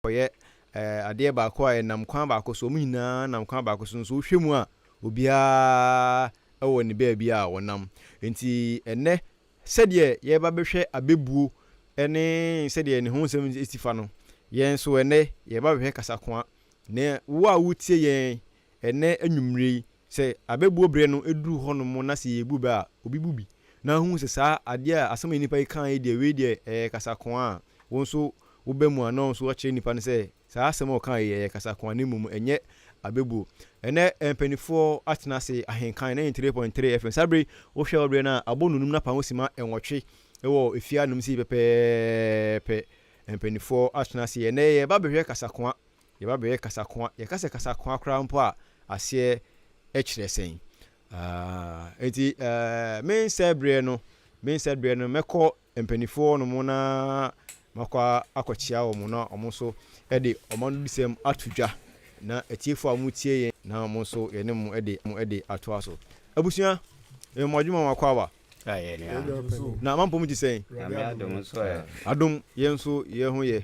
akɔyɛ adeɛ baako a ɛnam kwan baako so. Wɔn nyinaa nam kwan baako so nso wohwɛ mu a, obiara wɔ ne baabi a wɔnam. Nti ɛnnɛ sɛdeɛ yɛreba bɛhwɛ abɛbuo ne sɛdeɛ ne ho nsɛm si fa no, yɛn nso ɛnnɛ yɛreba bɛhwɛ kasakoa. Na wo a wotie yɛn ɛnnɛ anwummerɛ yi, sɛ abɛbuo berɛ no duru hɔnom na sɛ yɛbu bɛ a, obi bu bi na wohu sɛ saa adeɛ a asɛm a nnipa yi kaeɛ yi deɛ, wei deɛ ɛyɛ kasakoa a, wo nso woba mu a na wo nso woakyerɛ nnipa no sɛ saa asɛm a ɔkaeɛ yi ɛyɛ kasakoa na mmom ɛnyɛ abɛbuo. Ɛnnɛ mpanimfoɔ atena ase ahenkan 93.3 FM. Saa berɛ yi wohwɛ wo berɛ no a, abɔ nonum no apam simma nwɔtwe wɔ efie anom sei pɛpɛɛpɛ. Mpanimfoɔ atena ase. Ɛnnɛ yɛreba bɛhwɛ kasakoa. Yɛba bɛyɛ kasakoa. Yɛka sɛ kasakoa koraa mpo a, aseɛ kyerɛ sɛn? Enti mensɛe berɛ no, mensɛe berɛ no, mɛkɔ mpanimfoɔ hɔ nom na makɔ akɔkyea wɔn na wɔn nso de wɔn anodisɛm ato dwa na atiefoɔ a wɔtie yɛn na wɔn nso yɛne mo de mo de atoa so. Abusua, mo adwuma mo akɔ aba. Na mampɔ mu te sɛn? Adom, yɛn nso yɛn ho yɛ.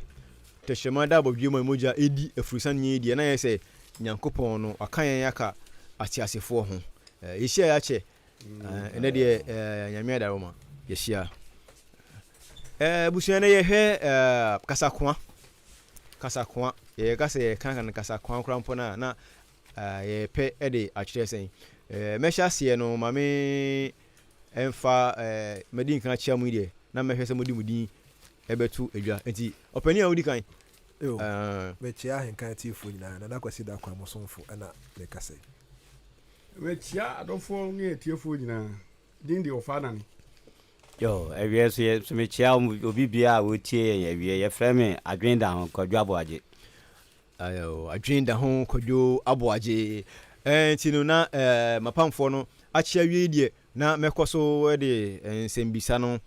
Tɛhyerɛma da abɔdweam mu a mogya redi afurusiane yi deɛ, na yɛ sɛ Nyankopɔn no waka yɛn aka ateasefoɔ ho. Yɛhyia yɛ akyɛ. Ɛnɛ deɛ Nyame adaworoma yɛhyia. Abusua, ɛnɛ yɛhwɛ kasakoa. Kasakoa, yɛka sɛ yɛka no kasakoa koraa mpo no a, na yɛpɛ de akyerɛ sɛn? Mɛhyɛ aseɛ no, ma me mfa madi nkan akyia mo yi deɛ, na mɛhwɛ sɛ mode mo din bɛto dwa. Nti, ɔpanin a wodi kan. Yo, mekyia ahenkan atiefoɔ nyinaa, Nana Kwasi Darko mo somfo na mekasa yi. Mekyia adɔfoɔ ne atiefoɔ nyinaa, din deɛ Ɔfaa Nane. Yo, awiɛ nso yɛ nso mekyia obi biara a ɔretie yɛn awiɛ. Yɛfrɛ me Adwene Da Ho, Kwadwo Aboagye. Ayo, Adwene Da Ho, Kwadwo Aboagye. Ɛɛ nti no na ɛɛ mapamfoɔ no akye awie yi deɛ, na mɛkɔ so de nsɛmbisa no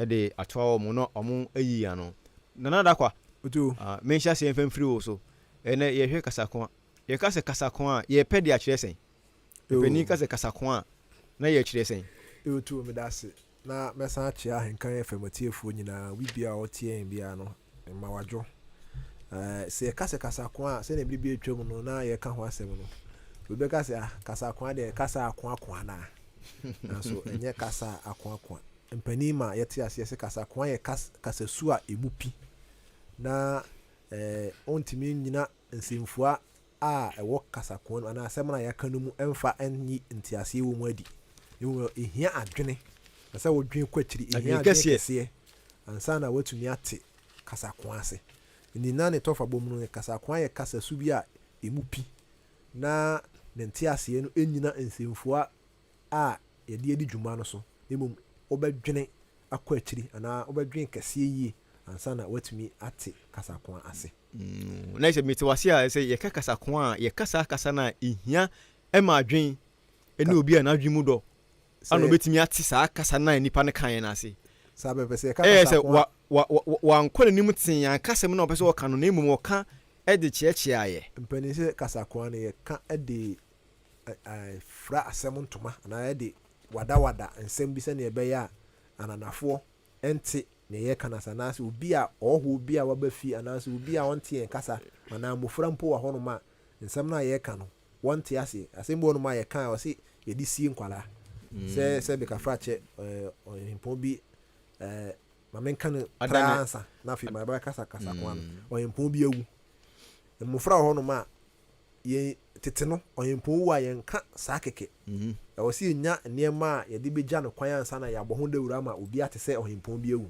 de atoa wɔn na wɔn ayi ano. Nana Dakwa, Otu. Ah, menhyɛ aseɛ mfa mfiri wo so. Ɛnɛ yɛhwɛ kasakoa. Yɛka sɛ kasakoa a, yɛpɛ de akyerɛ sɛn? Mpanin ka sɛ kasakoa a, na yɛkyerɛ sɛn? Otu, meda ase. Na mɛsan akyea Ahenkan FM atiefoɔ nyinaa, obi biara a ɔtie yɛn biara no, mma wadwo. Ɛɛ, sɛ yɛka sɛ kasakoa a, sɛdeɛ bere bi atwam no na yɛka ho asɛm no, obi bɛka sɛ, ah, kasakoa deɛ, kasa akoakoa anaa? Nanso ɛnyɛ kasa akoakoa. Mpanin ma yɛte aseɛ sɛ kasakoa yɛ kas, kasasu a ɛmu pi, na ɛɛ, ɔntumi nnyina nsɛmfua a ɛwɔ kasakoa no anaa asɛm no a yɛaka no mu mfa nyi nteaseɛ wɔ mu adi. Na mmom ɛhia adwene, na sɛ wodwene kɔ akyiri, ɛhia adwene kɛseɛ ansa na woatumi ate kasakoa ase. Nti na ne tɔfabɔ mu no, kasakoa yɛ kasasu bi a ɛmu pi na ne nteaseɛ no nnyina nsɛmfua a yɛde adi dwuma no so, na mmom wobɛdwene akɔ akyiri anaa wobɛdwene kɛseɛ yie ansa na woatumi ate kasakoa ase. Na sɛ mete wase a, sɛ yɛka kasakoa a, yɛka saa kasa no a, ɛhia ma adwen ne obi a n'adwen mu dɔ ana obɛtumi ate saa kasa no a nipa no kaeɛ no ase. Saa bɛpɛ sɛ yɛka Ɛyɛ sɛ kasakoa. wa, wa, wa, wankɔ n'anim tee anka asɛm no a ɔpɛ sɛ ɔka no, na mmom ɔka de kyeakyeaeɛ. Mpanin sɛ kasakoa no yɛka de fira asɛm ntoma anaa yɛde wadawada nsɛm bi sɛdeɛ ɛbɛyɛ a ananafoɔ nte nea yɛreka no ase anaasɛ obi a ɔhɔhoɔ bi a waba fie anaasɛ obi a ɔnte yɛn kasa anaa mmofra mpo wɔ hɔnom a nsɛm no a yɛreka no wɔnte aseɛ. Asɛm bi wɔ hɔnom a yɛka a ɔse yɛde sie nkwadaa sɛ sɛ bekafrakyɛ ɔhempɔn bi ma menka no traa ansa na afei mabɛkasa kasa ko ano. Ɔhempɔn bi awu. Mmofra wɔ hɔnom a yɛn tete no, ɔhempɔn wu a yɛnka saa kɛkɛ. Ɛwɔ sɛ yɛnya nneɛma a yɛde bɛgya no kwan ansa na yɛabɔ ho dawuro ama obi ate sɛ ɔhempɔn bi awu.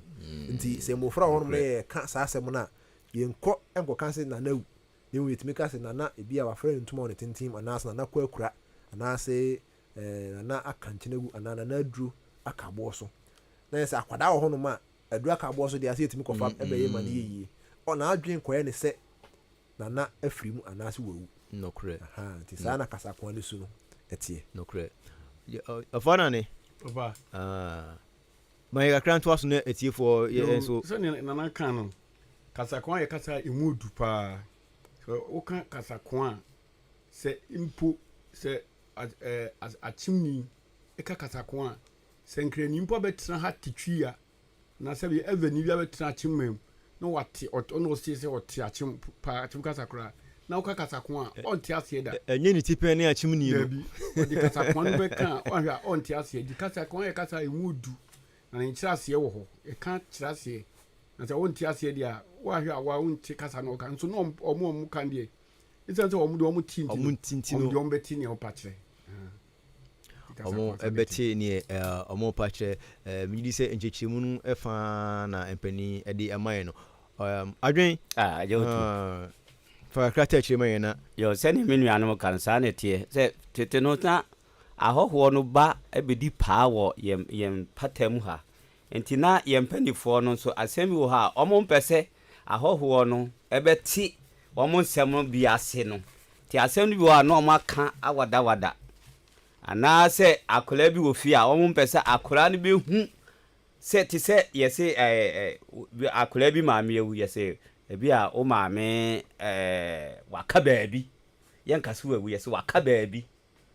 Nti sɛ mmofra wɔ hɔnom na yɛreka saa asɛm no a, yɛnkɔ nkɔka sɛ Nana awu, na mmom yɛtumi ka sɛ Nana ebia wafrɛ ne ntoma wɔ ne tenten mu anaasɛ Nana kɔ akura anaasɛ Nana aka nkyene agu anaa Nana aduro aka aboɔ so. Na yɛ sɛ akwadaa wɔ hɔnom a, aduro aka aboɔ so deɛ asɛ yɛtumi kɔfa bɛyɛ ma no yɛ yie. N'adwene kɔyɛ ne sɛ Nana afiri mu anaase wawu. Nokorɛ. Ahaa, nti saa na kasakoa no su no teɛ. Nokorɛ. Ɔfa Nane. Ɔfa. Ah. Ma yɛ kakra ntoa so na atiefoɔ yɛ nso. Sɛdeɛ Nana ka no, kasakoa yɛ kasa a ɛmu du paa. Sɛ woka kasakoa a, sɛ mpo sɛ akyemni ka kasakoa a, sɛ nkrani mpo abɛtena ha te Twi a, na sɛbi ɛvɛ ni bi abɛtena akyemma mu. na wate ɔno ɔse sɛ ɔte akyem paa akyem kasa koraa na woka kasa ko a ɔnte aseɛ da. Ɛnyɛ ne tipɛn ne akyem ni no. Daabi, ɔde kasa ko no bɛka a ɔhwɛ a ɔnte aseɛ. Nti kasa ko yɛ kasa a ɛmu du na ne nkyerɛ aseɛ wɔ hɔ. Ɛka kyerɛ aseɛ na sɛ wonte aseɛ deɛ a woahwɛ a woa wonte kasa no ɔka nso na ɔmo a ɔmo ka deɛ ɛsiane sɛ ɔmo deɛ ɔmo te nti no ɔmo deɛ ɔmo bɛte nea ɔpa kyerɛ. Ɔmo bɛte neɛ ɔmo pa kyerɛ. Megye di sɛ nkyerɛkyerɛmu no fa na mpanin de ama yɛn no. Adwen, fa kakra ta akyire ma yɛn na. Yo, sɛdeɛ me nuanom ka no, saa na ɛteɛ. Sɛ tete no na ahɔhoɔ no ba bɛdi paa wɔ yɛn yɛn mpata mu ha. Nti na yɛn mpanimfoɔ no nso, asɛm bi wɔ hɔ a wɔmpɛ sɛ ahɔhoɔ no bɛte wɔn nsɛm no bi ase no. Nti asɛm no bi wɔ hɔ a na wɔaka awadawada. Anaasɛ akwadaa bi wɔ fie a wɔmpɛ sɛ akwadaa no bɛhu sɛ te sɛ yɛse ɛɛ akwadaa bi maame awu, yɛse ebi a wo maame ɛɛ waka baabi. Yɛnka sɛ wawu, yɛse waka baabi.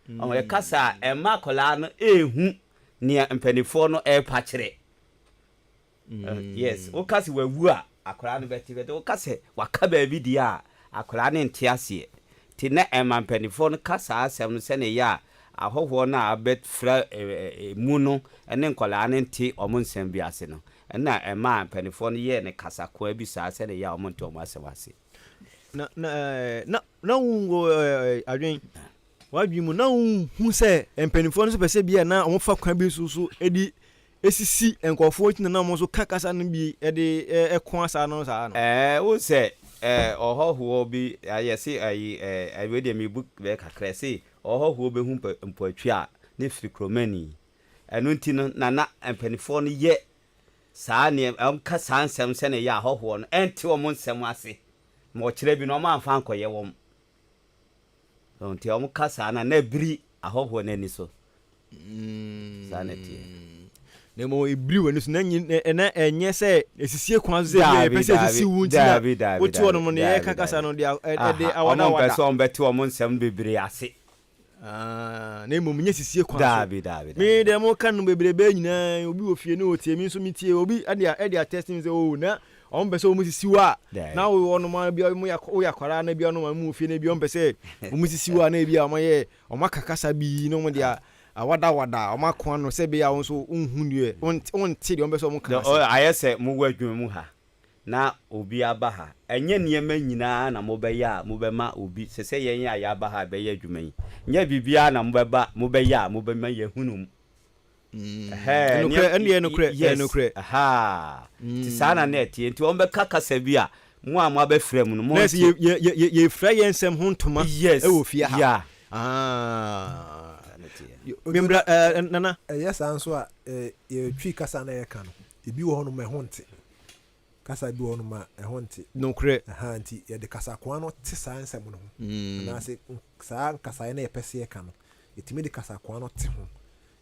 Ɔho yɛka saa a, ɛmma akwadaa no ɛnhu nea mpanimfoɔ no ɛrepa kyerɛ. Yes, woka sɛ wawu a, akwadaa no bɛte, but woka sɛ waka baabi deɛ a, akwadaa no nte aseɛ. Nti na ɛma mpanimfoɔ no ka saa asɛm no sɛdeɛ ɛyɛ a ahɔhoɔ no a abɛfra mu no ne nkwadaa no nte wɔn nsɛm bi ase no. Ɛna ɛmaa mpanimfoɔ no yɛɛ no kasakoa bi saa sɛdeɛ ɛyɛ a wɔnte wɔn asɛm ase. Na na na na wo adwen w'adwen mu na wonhu sɛ mpanimfoɔ no nso pɛ sɛ bi a na wɔfa kwan bi nso so de esisi nkurɔfoɔ nti na na wɔn nso ka kasa no bi de ɛko asa no saa no. Ɛɛ wohu sɛ ɛɛ ɔhɔhoɔ bi yɛse ayi ɛɛ wei deɛ mebu bɛ kakra yɛse ɔhɔhoɔ bɛhu mpoatwi a ne firi kuromani ɛno nti no na na mpanimfoɔ no yɛ saa nneɛma wɔka saa nsɛm sɛdeɛ ɛyɛ a ahɔhoɔ no ɛnte wɔn nsɛm ase ma ɔkyerɛ bi no wɔn amfa ankɔyɛ wɔn. So nti wɔn ka saa na na ebiri ahɔhoɔ no ani so. Saa na ɛteɛ. Na mmom ebiri w'ani so na na ɛnyɛ sɛ esisie kwan so sɛ ebi a yɛpɛ sɛ esisi wo nti na wote hɔ nom no yɛka kasa no de ɛde awada awada. Wɔn mpɛ sɛ wɔn bɛte wɔn nsɛm bebree ase. Ah, na mmom nyɛ sisie kwan so. Daabi, daabi, daabi. Me deɛ mo ka no bebrebe nyinaa, obi wɔ fie ne otie, me nso me tie, obi ɛde ɛde atɛst mi sɛ oh na wɔn pɛ sɛ wɔn sisi wo a, na wo wɔn ma bi wɔn yɛ woyɛ akwaraa na bi wɔn ma mu wɔ fie na bi wɔn pɛ sɛ wɔn sisi wo a na ebi a wɔn yɛ wɔn aka kasa bi na wɔn de awadawada wɔn ako ano sɛ ebi a wɔn nso nhu deɛ wɔn nte deɛ wɔn pɛ sɛ wɔn ka ase. Ayɛ sɛ mo wɔ adwuma mu ha na obi aba ha. Ɛnyɛ nneɛma nyinaa na mobɛyɛ a mobɛma obi, te sɛ yɛn a yɛaba ha rebɛyɛ adwuma yi. Nyɛ biribiara na mobɛba, mobɛyɛ a mobɛma yɛahunu mo. Ɛhɛɛ, Nokorɛ, ɛno deɛ nokorɛ, ɛyɛ yes, nokorɛ. ahaa. Nti saa na na ɛteɛ. Nti wɔbɛka kasa bi a, mo a moabɛfra mu no, Na ɛsɛ monte. yɛ, yɛ, yɛ, yɛ, yɛfira yɛn nsɛm ho ntoma Yes, wɔ fie ha. yeah. Ah. Saa na ɛteɛ. Nti Membra, ɛɛ, Nana. Ɛyɛ saa nso a, eh, yɛtwi kasa na yɛka no, ebi wɔ hɔnom a ɛho nte. Kasa bi wɔ hɔnom a ɛho nte. Nokorɛ. Ahaa, nti yɛde kasakoa no te saa nsɛm no ho. Anaase saa nkasaeɛ no a yɛpɛ sɛ yɛka no, yɛtumi de kasakoa no te ho.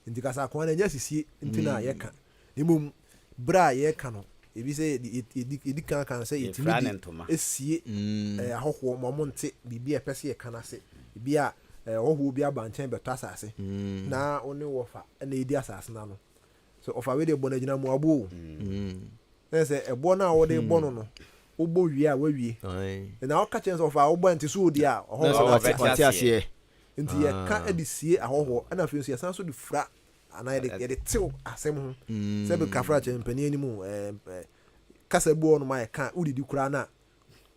Nti kasakoa no ɛnyɛ asisie nti na yɛka. Na mmom berɛ a yɛreka no, ebi sɛ yɛdi, yɛdi kan ka no sɛ yɛtumi Yɛfira de ne ntoma. sie eh, ahɔhoɔ ma wɔnte biribi a yɛpɛ sɛ yɛka no ase. Ebi a eh, ɔhɔhoɔ bi aba nkyɛn bɛtɔ asase, na wo ne wɔfa na ɛredi asase no ano. Sɛ ɔfa wei deɛ bɔ no agyinamoa boɔ o. Na sɛ ɛboɔ no a wode bɔ no no, wobɔ wie a wawie. Na woka kyerɛ no sɛ ɔfa a wobɔ a nte so o deɛ a, ɔhɔhoɔ no Ɔte aseɛ. Nti yɛka de sie ahɔhoɔ, ɛna afei nso yɛsan nso de fira anaa yɛde yɛde tew asɛm ho. Sɛ bi kafra kyerɛ mpanin anim o, ɛɛ kasa bi wɔ hɔnom a yɛka a wodidi koraa na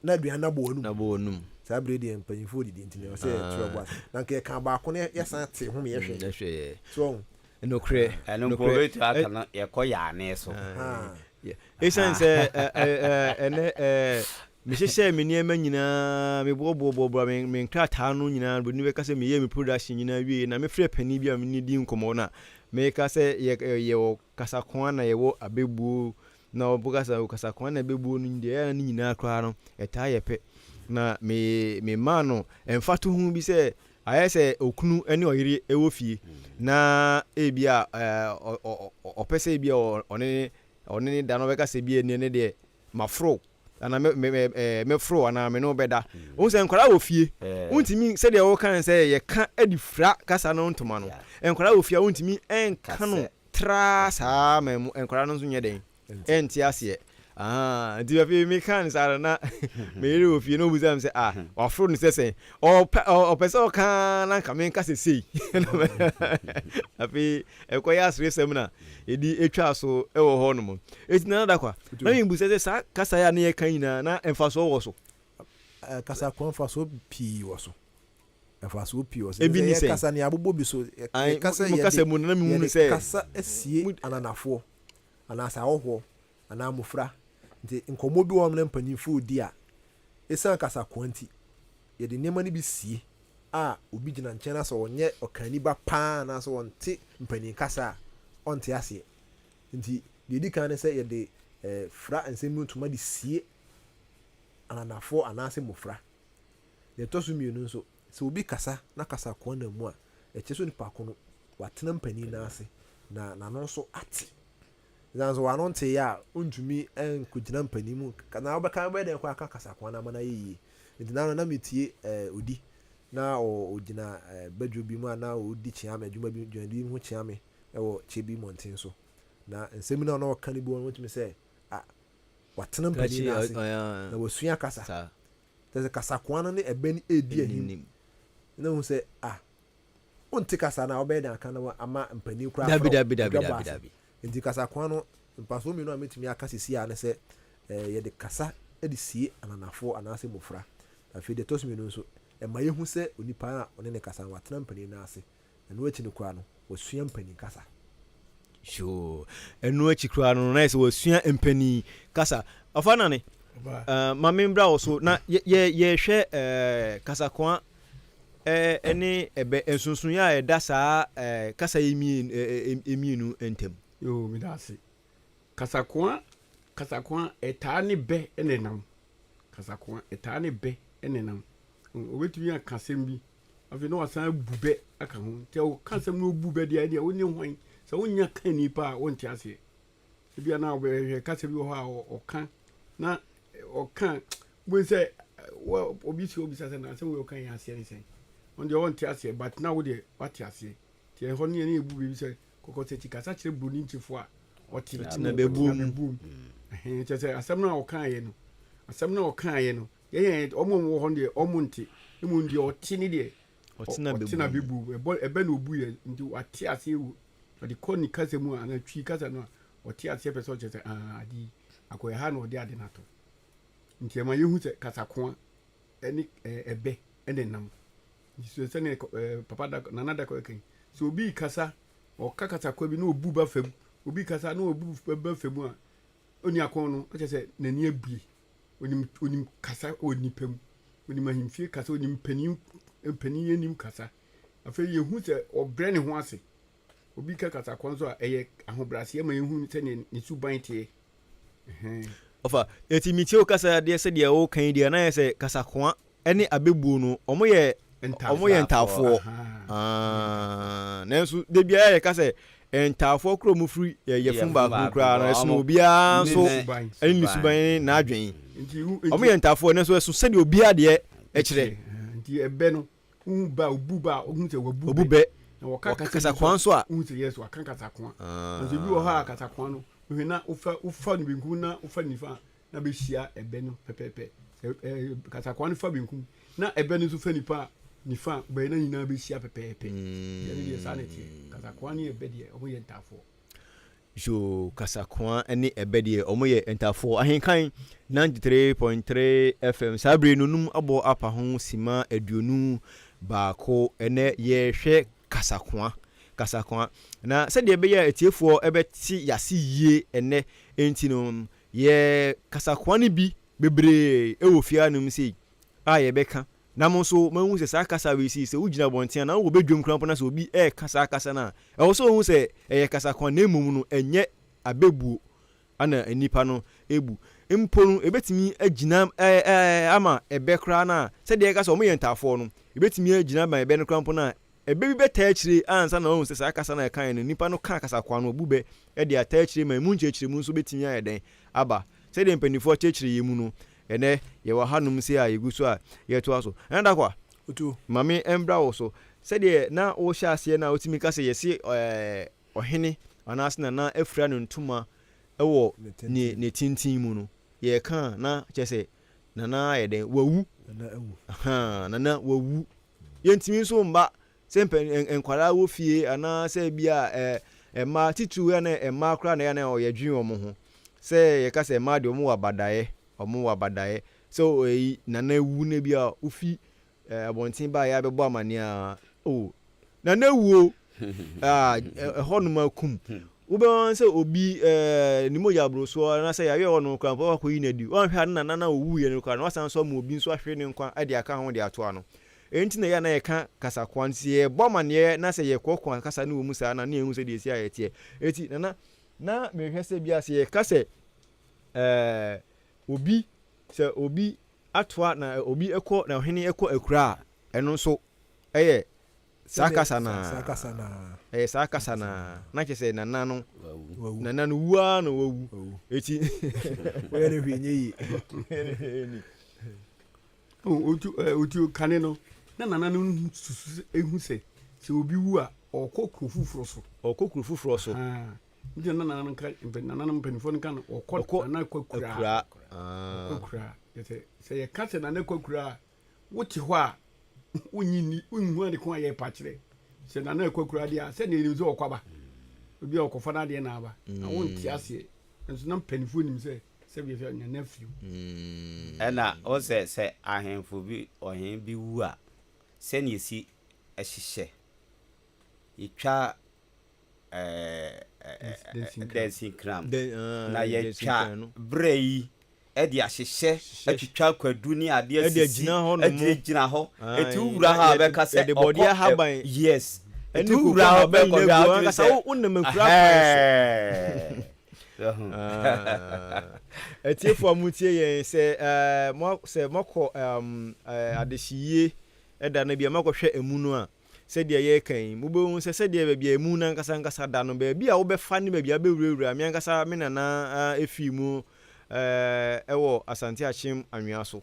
na aduane no abɔ w'anum. Na abɔ w'anum. Saa bere deɛ mpanyinfoɔ didi nti na ɛwɔ sɛ yɛkyerɛ ɔbo ase. Na nka yɛka baako na yɛsan te ho ma yɛhwɛ. Yɛhwɛ yɛ. So ɔho. Nokorɛ. Ɛno mpo wobɛtumi aka no yɛkɔ yaane so. Ɛsiane sɛ ɛnɛ mehyehyɛɛ me nneɛma nyinaa, meboaboaboaboa me nkrataa no nyinaa, buroni bɛka sɛ meyɛɛ me production nyinaa wieeɛ na mefrɛɛ panin bi a me ne no di nkɔmmɔ na meka sɛ yɛwɔ kasakoa na yɛwɔ abɛbuo Na ɔbɛka sɛ, Ɔkasakoa na ɛbɛbuo no deɛ, ɛyɛ a na ne nyinaa koraa no, ɛtaa yɛ pɛ. Na me, memaa no mfatoho bi sɛ, ayɛ sɛ okunu ne ɔyere wɔ fie, na ebia ɛɛ, ɔpɛ sɛ ebia ɔne ɔne ne da na ɔbɛka sɛ ebia ɛnɛ ne deɛ maforo anaa mɛ mɛ ɛɛ mɛforo anaa me ne wo bɛda. Wohu sɛ nkwadaa wɔ fie, wontumi sɛdeɛ woka no sɛ yɛka de fira kasa no ntoma no, nkwadaa wɔ fie a wontumi nka no traa saa ma mu nkwadaa no nso nyɛ dɛn ɛnte aseɛ. Ahaa, nti afei mekaa no saa no na me yere wɔ fie na ɔbisa me sɛ ah, waforo no sɛ sɛn? Ɔpɛ ɔpɛ sɛ ɔka na nka menka sɛ sei. Afei ɛkɔyɛ aseresɛm na yɛde atwa so wɔ hɔ nom. Enti Nana Dakwa, na mebusa sɛ saa kasa yi a na yɛka nyinaa na mfasoɔ wɔ so? Kasakoa mfasoɔ pii wɔ so. Mfasoɔ pii wɔ so. Ebi ne Sɛ sɛn? yɛkasa no yɛabobɔ bi so. Ae, Yɛkasa mo kasa yɛde mu no na mehunu yɛde sɛ kasa sie mo ananafoɔ anaasɛ ahɔhoɔ anaa mmofra. Nti nkɔmmɔ bi wɔ hɔ nom na mpanyimfo redi a, esiane kasakoa nti, yɛde nneɛma no bi sie a obi gyina nkyɛn na sɛ ɔnyɛ ɔkanni ba paa anaasɛ ɔnte mpanyin kasa a, ɔnte aseɛ. Nti deɛ ɛdi kan ne sɛ yɛde fra nsɛm bi ntoma de sie ananafoɔ anaasɛ mmofra. Deɛ ɛtɔ so mmienu nso, sɛ obi kasa na kasakoa nam mu a, ɛkyerɛ sɛ onipa ko no, watena mpanin no ase na n'ano nso ate. Esiane sɛ w'ano nteeɛ a, wontumi nkɔgyina mpanin mu nka, na wobɛka wobɛyɛ dɛn koraa aka kasakoa no ama no ayɛ yie. Nti na no na metie eh, Odi, na ɔgyina eh, badwo bi mu a na ɔredi kyeame, adwuma bi, dwumadie bi ho kyeame wɔ Kyebi mmɔnten so. Na nsɛm bi no a na ɔka no bi wɔ no, wotumi sɛ, ah, watena mpanin no ase na wasua kasa. Kyerɛ sɛ kasakoa no ne ɛbɛ no redi ahim. Na wohu sɛ, ah, Wonte kasa no a, wobɛyɛ dɛn aka na ama mpanin koraa Dabi, afrɛ wo dabi, dabi, adwabɔ dabi, ase? dabi. Nti kasakoa no, mfasoɔ mmienu a mɛtumi aka seesei ara ne sɛ, yɛde kasa de sie ananafoɔ anaasɛ mmɔfra. Afei deɛ ɛtɔ so mmienu nso, ɛma yɛhu sɛ onipa a ɔne no kasa no, watena mpanin no ase. Ɛno akyi no koraa no, wasua mpanin kasa. Yoo, ɛno akyi koraa no, na yɛ sɛ wasua mpanin kasa. Ɔfa Nane, uh, ma membra wo so na yɛhwɛ uh, kasakoa ne ɛbɛ, nsonsonoeɛ a ɛda saa kasa yi mmienu ntam. Yoo, meda ase. Kasakoa, kasakoa, ɛtaa ne bɛ na ɛnam. Kasakoa, ɛtaa ne bɛ na ɛnam. Obetumi aka asɛm bi, afei na wasan abu bɛ aka ho. Nti ɔka asɛm na obu bɛ deɛ, ɛdeɛ wo ne hwan? Sɛ wonya kanni paa a, wonte aseɛ. Ebia na wobɛhwɛ kasa bi wɔ hɔ a ɔka na ɔka wobɛhu sɛ obi si obisa sɛ na asɛm wei ɔka yɛ aseɛ ne sɛn ɔno deɛ ɔnte aseɛ but na wo deɛ wate aseɛ nti ɛhɔ no yɛne yɛbu biribi sɛ kɔkɔsakyi kasa kyerɛ buroni nkyefo a ɔte na bɛbuom kyɛ sɛ asɛm no a ɔkaeɛ no asɛm no a ɔkaeɛ no yɛyɛ ɔmo wɔ hɔ no deɛ ɔmo nte mmom deɛ ɔte ne deɛ ɔte na bɛbu ɛbɔ ɛbɛ na ɔbu yɛ nti wate aseɛ wu ɔde kɔ ne kasa mu a anaa twi kasa no a ɔte aseɛ pɛ sɛ ɔkyerɛ sɛ aa ade yi akɔyɛ ha na ɔde ade no ato nti ɛma yɛhu sɛ kasakoa ɛne ɛbɛ ɛne nam nti sɛ sɛne papa da nana da kɔ ɛka yi sɛ obi kasa ɔka kasakoa bi na ɔbu ba fam obi kasa na ɔbu ba fam a ɔni akɔn no ɔkyerɛ sɛ n'ani abue onim onim kasa wɔ nipa mu onim ahemfie kasa onim mpanin mpanin anim kasa afei yɛhu sɛ ɔbrɛ ne ho ase Obi ka kasakoa nso a, ɛyɛ ahobrɛaseɛ ma yɛhu sɛdeɛ ne suban teɛ. Ɔfa, eti metie wo kasa deɛ sɛdeɛ woka yi deɛ na yɛ sɛ kasakoa ne abɛbuo no wɔn yɛ wɔn yɛ ntaafoɔ. Nanso da biara yɛka sɛ ntaafoɔ korɔ mu firi yɛfun baako mu koraa no ɛsono obiara nso ɛne ne suban ne n'adwen. Wɔn yɛ ntaafoɔ nanso ɛso sɛdeɛ obiara deɛ ɛkyerɛ. Nti ɛbɛ no Wohu bɛ a, obu bɛ a, wohu sɛ wabu Obu bɛ. Na wɔka Wɔka kasa bi nso kasakoa a, nso a. wohu sɛ yes, waka kasakoa. Nanso ebi wɔ hɔ a, kasakoa no, wohwɛ na wofa wofa no benkum na wofa no nifa a, na bɛhyia ɛbɛ no pɛpɛɛpɛ. Sɛ ɛɛ kasakoa no fa benkum na ɛbɛ no nso fa nifa a, nifa a, bɛyɛ na nyinaa bɛhyia pɛpɛɛpɛ. Nti ɛno deɛ saa na ɛteɛ. Kasakoa ne ɛbɛ deɛ, wɔyɛ ntaafoɔ. So kasakoa ne ɛbɛ deɛ ɔmo yɛ ntafoɔ. Ahenkan 93.3 FM saa bere no num abɔ apa ho sima 21. Ɛnɛ yɛrehwɛ kasakoa. Kasakoa. Na sɛdeɛ ɛbɛyɛ a atiefoɔ ɛbɛte yase yie ɛnɛ nti no yɛ kasakoa no bi bebree ɛwɔ fie hanom sei a yɛbɛka Na mo nso moahu sɛ saa kasa wei sei, sɛ wogyina abɔnten anaa wowɔ badwam koraa mpo na sɛ obi reka saa kasa no a, ɛwɔ sɛ ohu sɛ ɛyɛ kasa kwan na mmom no ɛnyɛ abɛbuo na nnipa no rebu. Mpo no, ɛbɛtumi agyina ama ɛbɛ koraa no a, sɛdeɛ yɛka sɛ wɔyɛ ntaafoɔ no, ɛbɛtumi agyina ama ɛbɛ no koraa mpo no a, ɛbɛ bi bɛtaa akyire ansa na wɔahu sɛ saa kasa no a ɛkaeɛ no, nnipa no kaa kasa kwan no, wɔbu bɛ de ataa akyire ma ɛmu nkyerɛkyerɛmu nso bɛtumi ayɛ dɛn aba. Sɛdeɛ mpanimfoɔ kyerɛkyerɛ yɛn mu no, Ɛnnɛ, yɛwɔ hanom sei a yɛgu so a yɛretoa so. Nana Dakoa, Otu. ma me mbra wo so. Sɛdeɛ na wohyɛ aseɛ no a wotumi ka sɛ yɛse ɔhene anaase nana afira ne ntoma wɔ ne ne tenten mu no, yɛreka a na kyerɛ sɛ Nana ayɛ dɛn? Wawu. Nana awu. Ahaa, Nana wawu. Yɛntumi nso mma sɛ mpɛ nkwadaa wɔ fie anaasɛ bi a ɛ mmaa titiriw yɛ na mmaa koraa na yɛ na yɛdwen wɔn ho sɛ yɛka sɛ mmaa deɛ wɔn wɔ abadaeɛ, wɔn wɔ abadaeɛ sɛ ɛyi Nana awu na bi a wofi abɔnten baeɛ abɛbɔ amaneɛ a, oh, Nana awu o, ah, ɛhɔ nom akum. Wobɛhu sɛ obi ne mogya aboro soɔ anaasɛ yareɛ wɔ no koraa mpo wakɔyi no adi. Woanhwɛ a ne nana no a ɔwuiɛ no koraa no wasan nso ama obi nso ahwere ne nkwa de aka ho de atoa no. Ɛno nti na ɛyɛ a na yɛka kasakoa no. Sɛ yɛbɔ amaneɛ na sɛ yɛkoakoa kasa no wɔ mu saa no a na yɛhu sɛdeɛ ɛsi a ɛteɛ. Enti nana, na mehwɛ sɛ bi a sɛ yɛka sɛ ɛɛ obi sɛ obi atoa na obi kɔ na ɔhene kɔ akura a, ɛno nso ɛyɛ saa kasa no ara. Ɛyɛ saa kasa no ara. Na kyerɛ sɛ nana no, nana no wu ara na wawu. Eti. Wɔyɛ no hwee nyɛ yie. Otu otu kane no na nana no susu ehu sɛ sɛ obi wu a ɔkɔ kuro foforɔ so. Ɔkɔ kuro foforɔ so. Nti na nananom nka nananom mpanimfoɔ no ka no ɔkɔ nana kɔ akuraa. Ɔkɔ akuraa. Sɛ sɛ yɛka sɛ nana kɔ akuraa a wote hɔ a wonyi nni wonhu ade ko a yɛrepa kyerɛ. Sɛ nana kɔ akuraa deɛ a sɛdeɛ yɛnim sɛ ɔkɔ aba. Obi a ɔkɔfa n'adeɛ na aba. Na wonte aseɛ. Nso na mpanimfoɔ nim sɛ sɛbi sɛ nana afiri mu. Ɛna wo sɛ sɛ ahemfo bi ɔhene bi wu a sɛnea ɛsi hyehyɛ yɛtwa dansinkran na yɛatwa berɛ yi de ahyehyɛ atwitwa kwadu ne adeɛ asisi agyinagyina hɔ ɛti wowura hɔ a bɛka sɛ ɔkɔ yes ɛti wowura hɔ bɛkɔhwɛ a wotumi sɛ atiefoɔ a motie yɛn sɛ sɛ moakɔ adehyeyie da no bi a moakɔhwɛ amu no a Sɛdeɛ yɛreka yi, mobɛhu sɛ sɛdeɛ baabi a emu no ankasa ankasa da no, baabi a wobɛfa ne baabi a wobɛwurawura, me ankasa me nana fii mu wɔ Asante Akyem anwea so.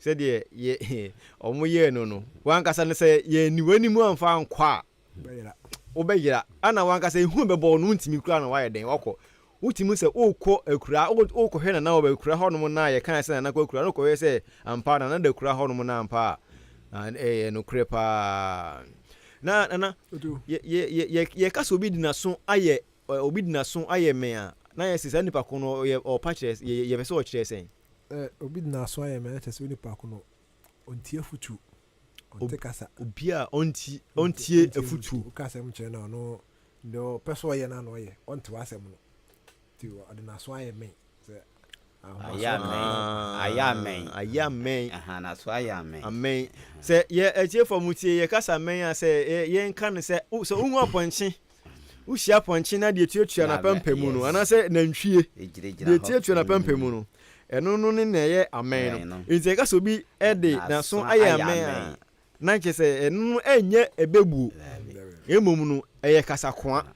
Sɛdeɛ yɛ wɔn yɛɛ no no, w'ankasa no sɛ yɛanni w'anim amfa ankɔ a, wobɛyera. Ɛna w'ankasa ehu bɛbɔ wo no, wontumi koraa na woayɛ dɛn, woakɔ. Wotumi hu sɛ worekɔ akuraa, worekɔhwɛ Nana wɔ akura hɔnom no a yɛkae sɛ Nana kɔ akura no, wokɔhwɛ sɛ ampa Nana da akura hɔnom no ampa a, ɛyɛ nokorɛ paa. Na Nana, yɛka sɛ obi di n'aso ayɛ, obi di n'aso ayɛ mmɛn a, na yɛ sɛ saa nipa ko no ɔyɛ ɔpa kyerɛ, yɛpɛ sɛ ɔkyerɛ sɛn? Obi di n'aso ayɛ mmɛn a, kyerɛ sɛ onipa ko no ɔntie afotuo, ɔnte kasa. Obi a ɔntie afotuo. Woka asɛm kyerɛ no a, ɔno Deɛ ɔpɛ sɛ ɔyɛ no ara na ɔyɛ, ɔnte w'asɛm no. Nti ɔde n'aso ayɛ mɛn. Sɛ ahomasoɔ Ayɛ amɛn. Ayɛ amɛn. Ayɛ amɛn. Aha, n'aso ayɛ amɛn. Amɛn. Sɛ yɛ atiefoɔ mo tie yɛ kasa amɛn a sɛ yɛnka no sɛ sɛ wohu apɔnkye wohyia apɔnkye na deɛ tuatua n'apampam no anaasɛ nantwie deɛ tuatua n'apampam no ɛno no ne na ɛyɛ amɛn no. Nti yɛka sɛ obi de n'aso ayɛ amɛn a Na kyerɛ sɛ ɛno no ɛnyɛ ɛbɛbuo, na mmom no ɛyɛ kasakoa.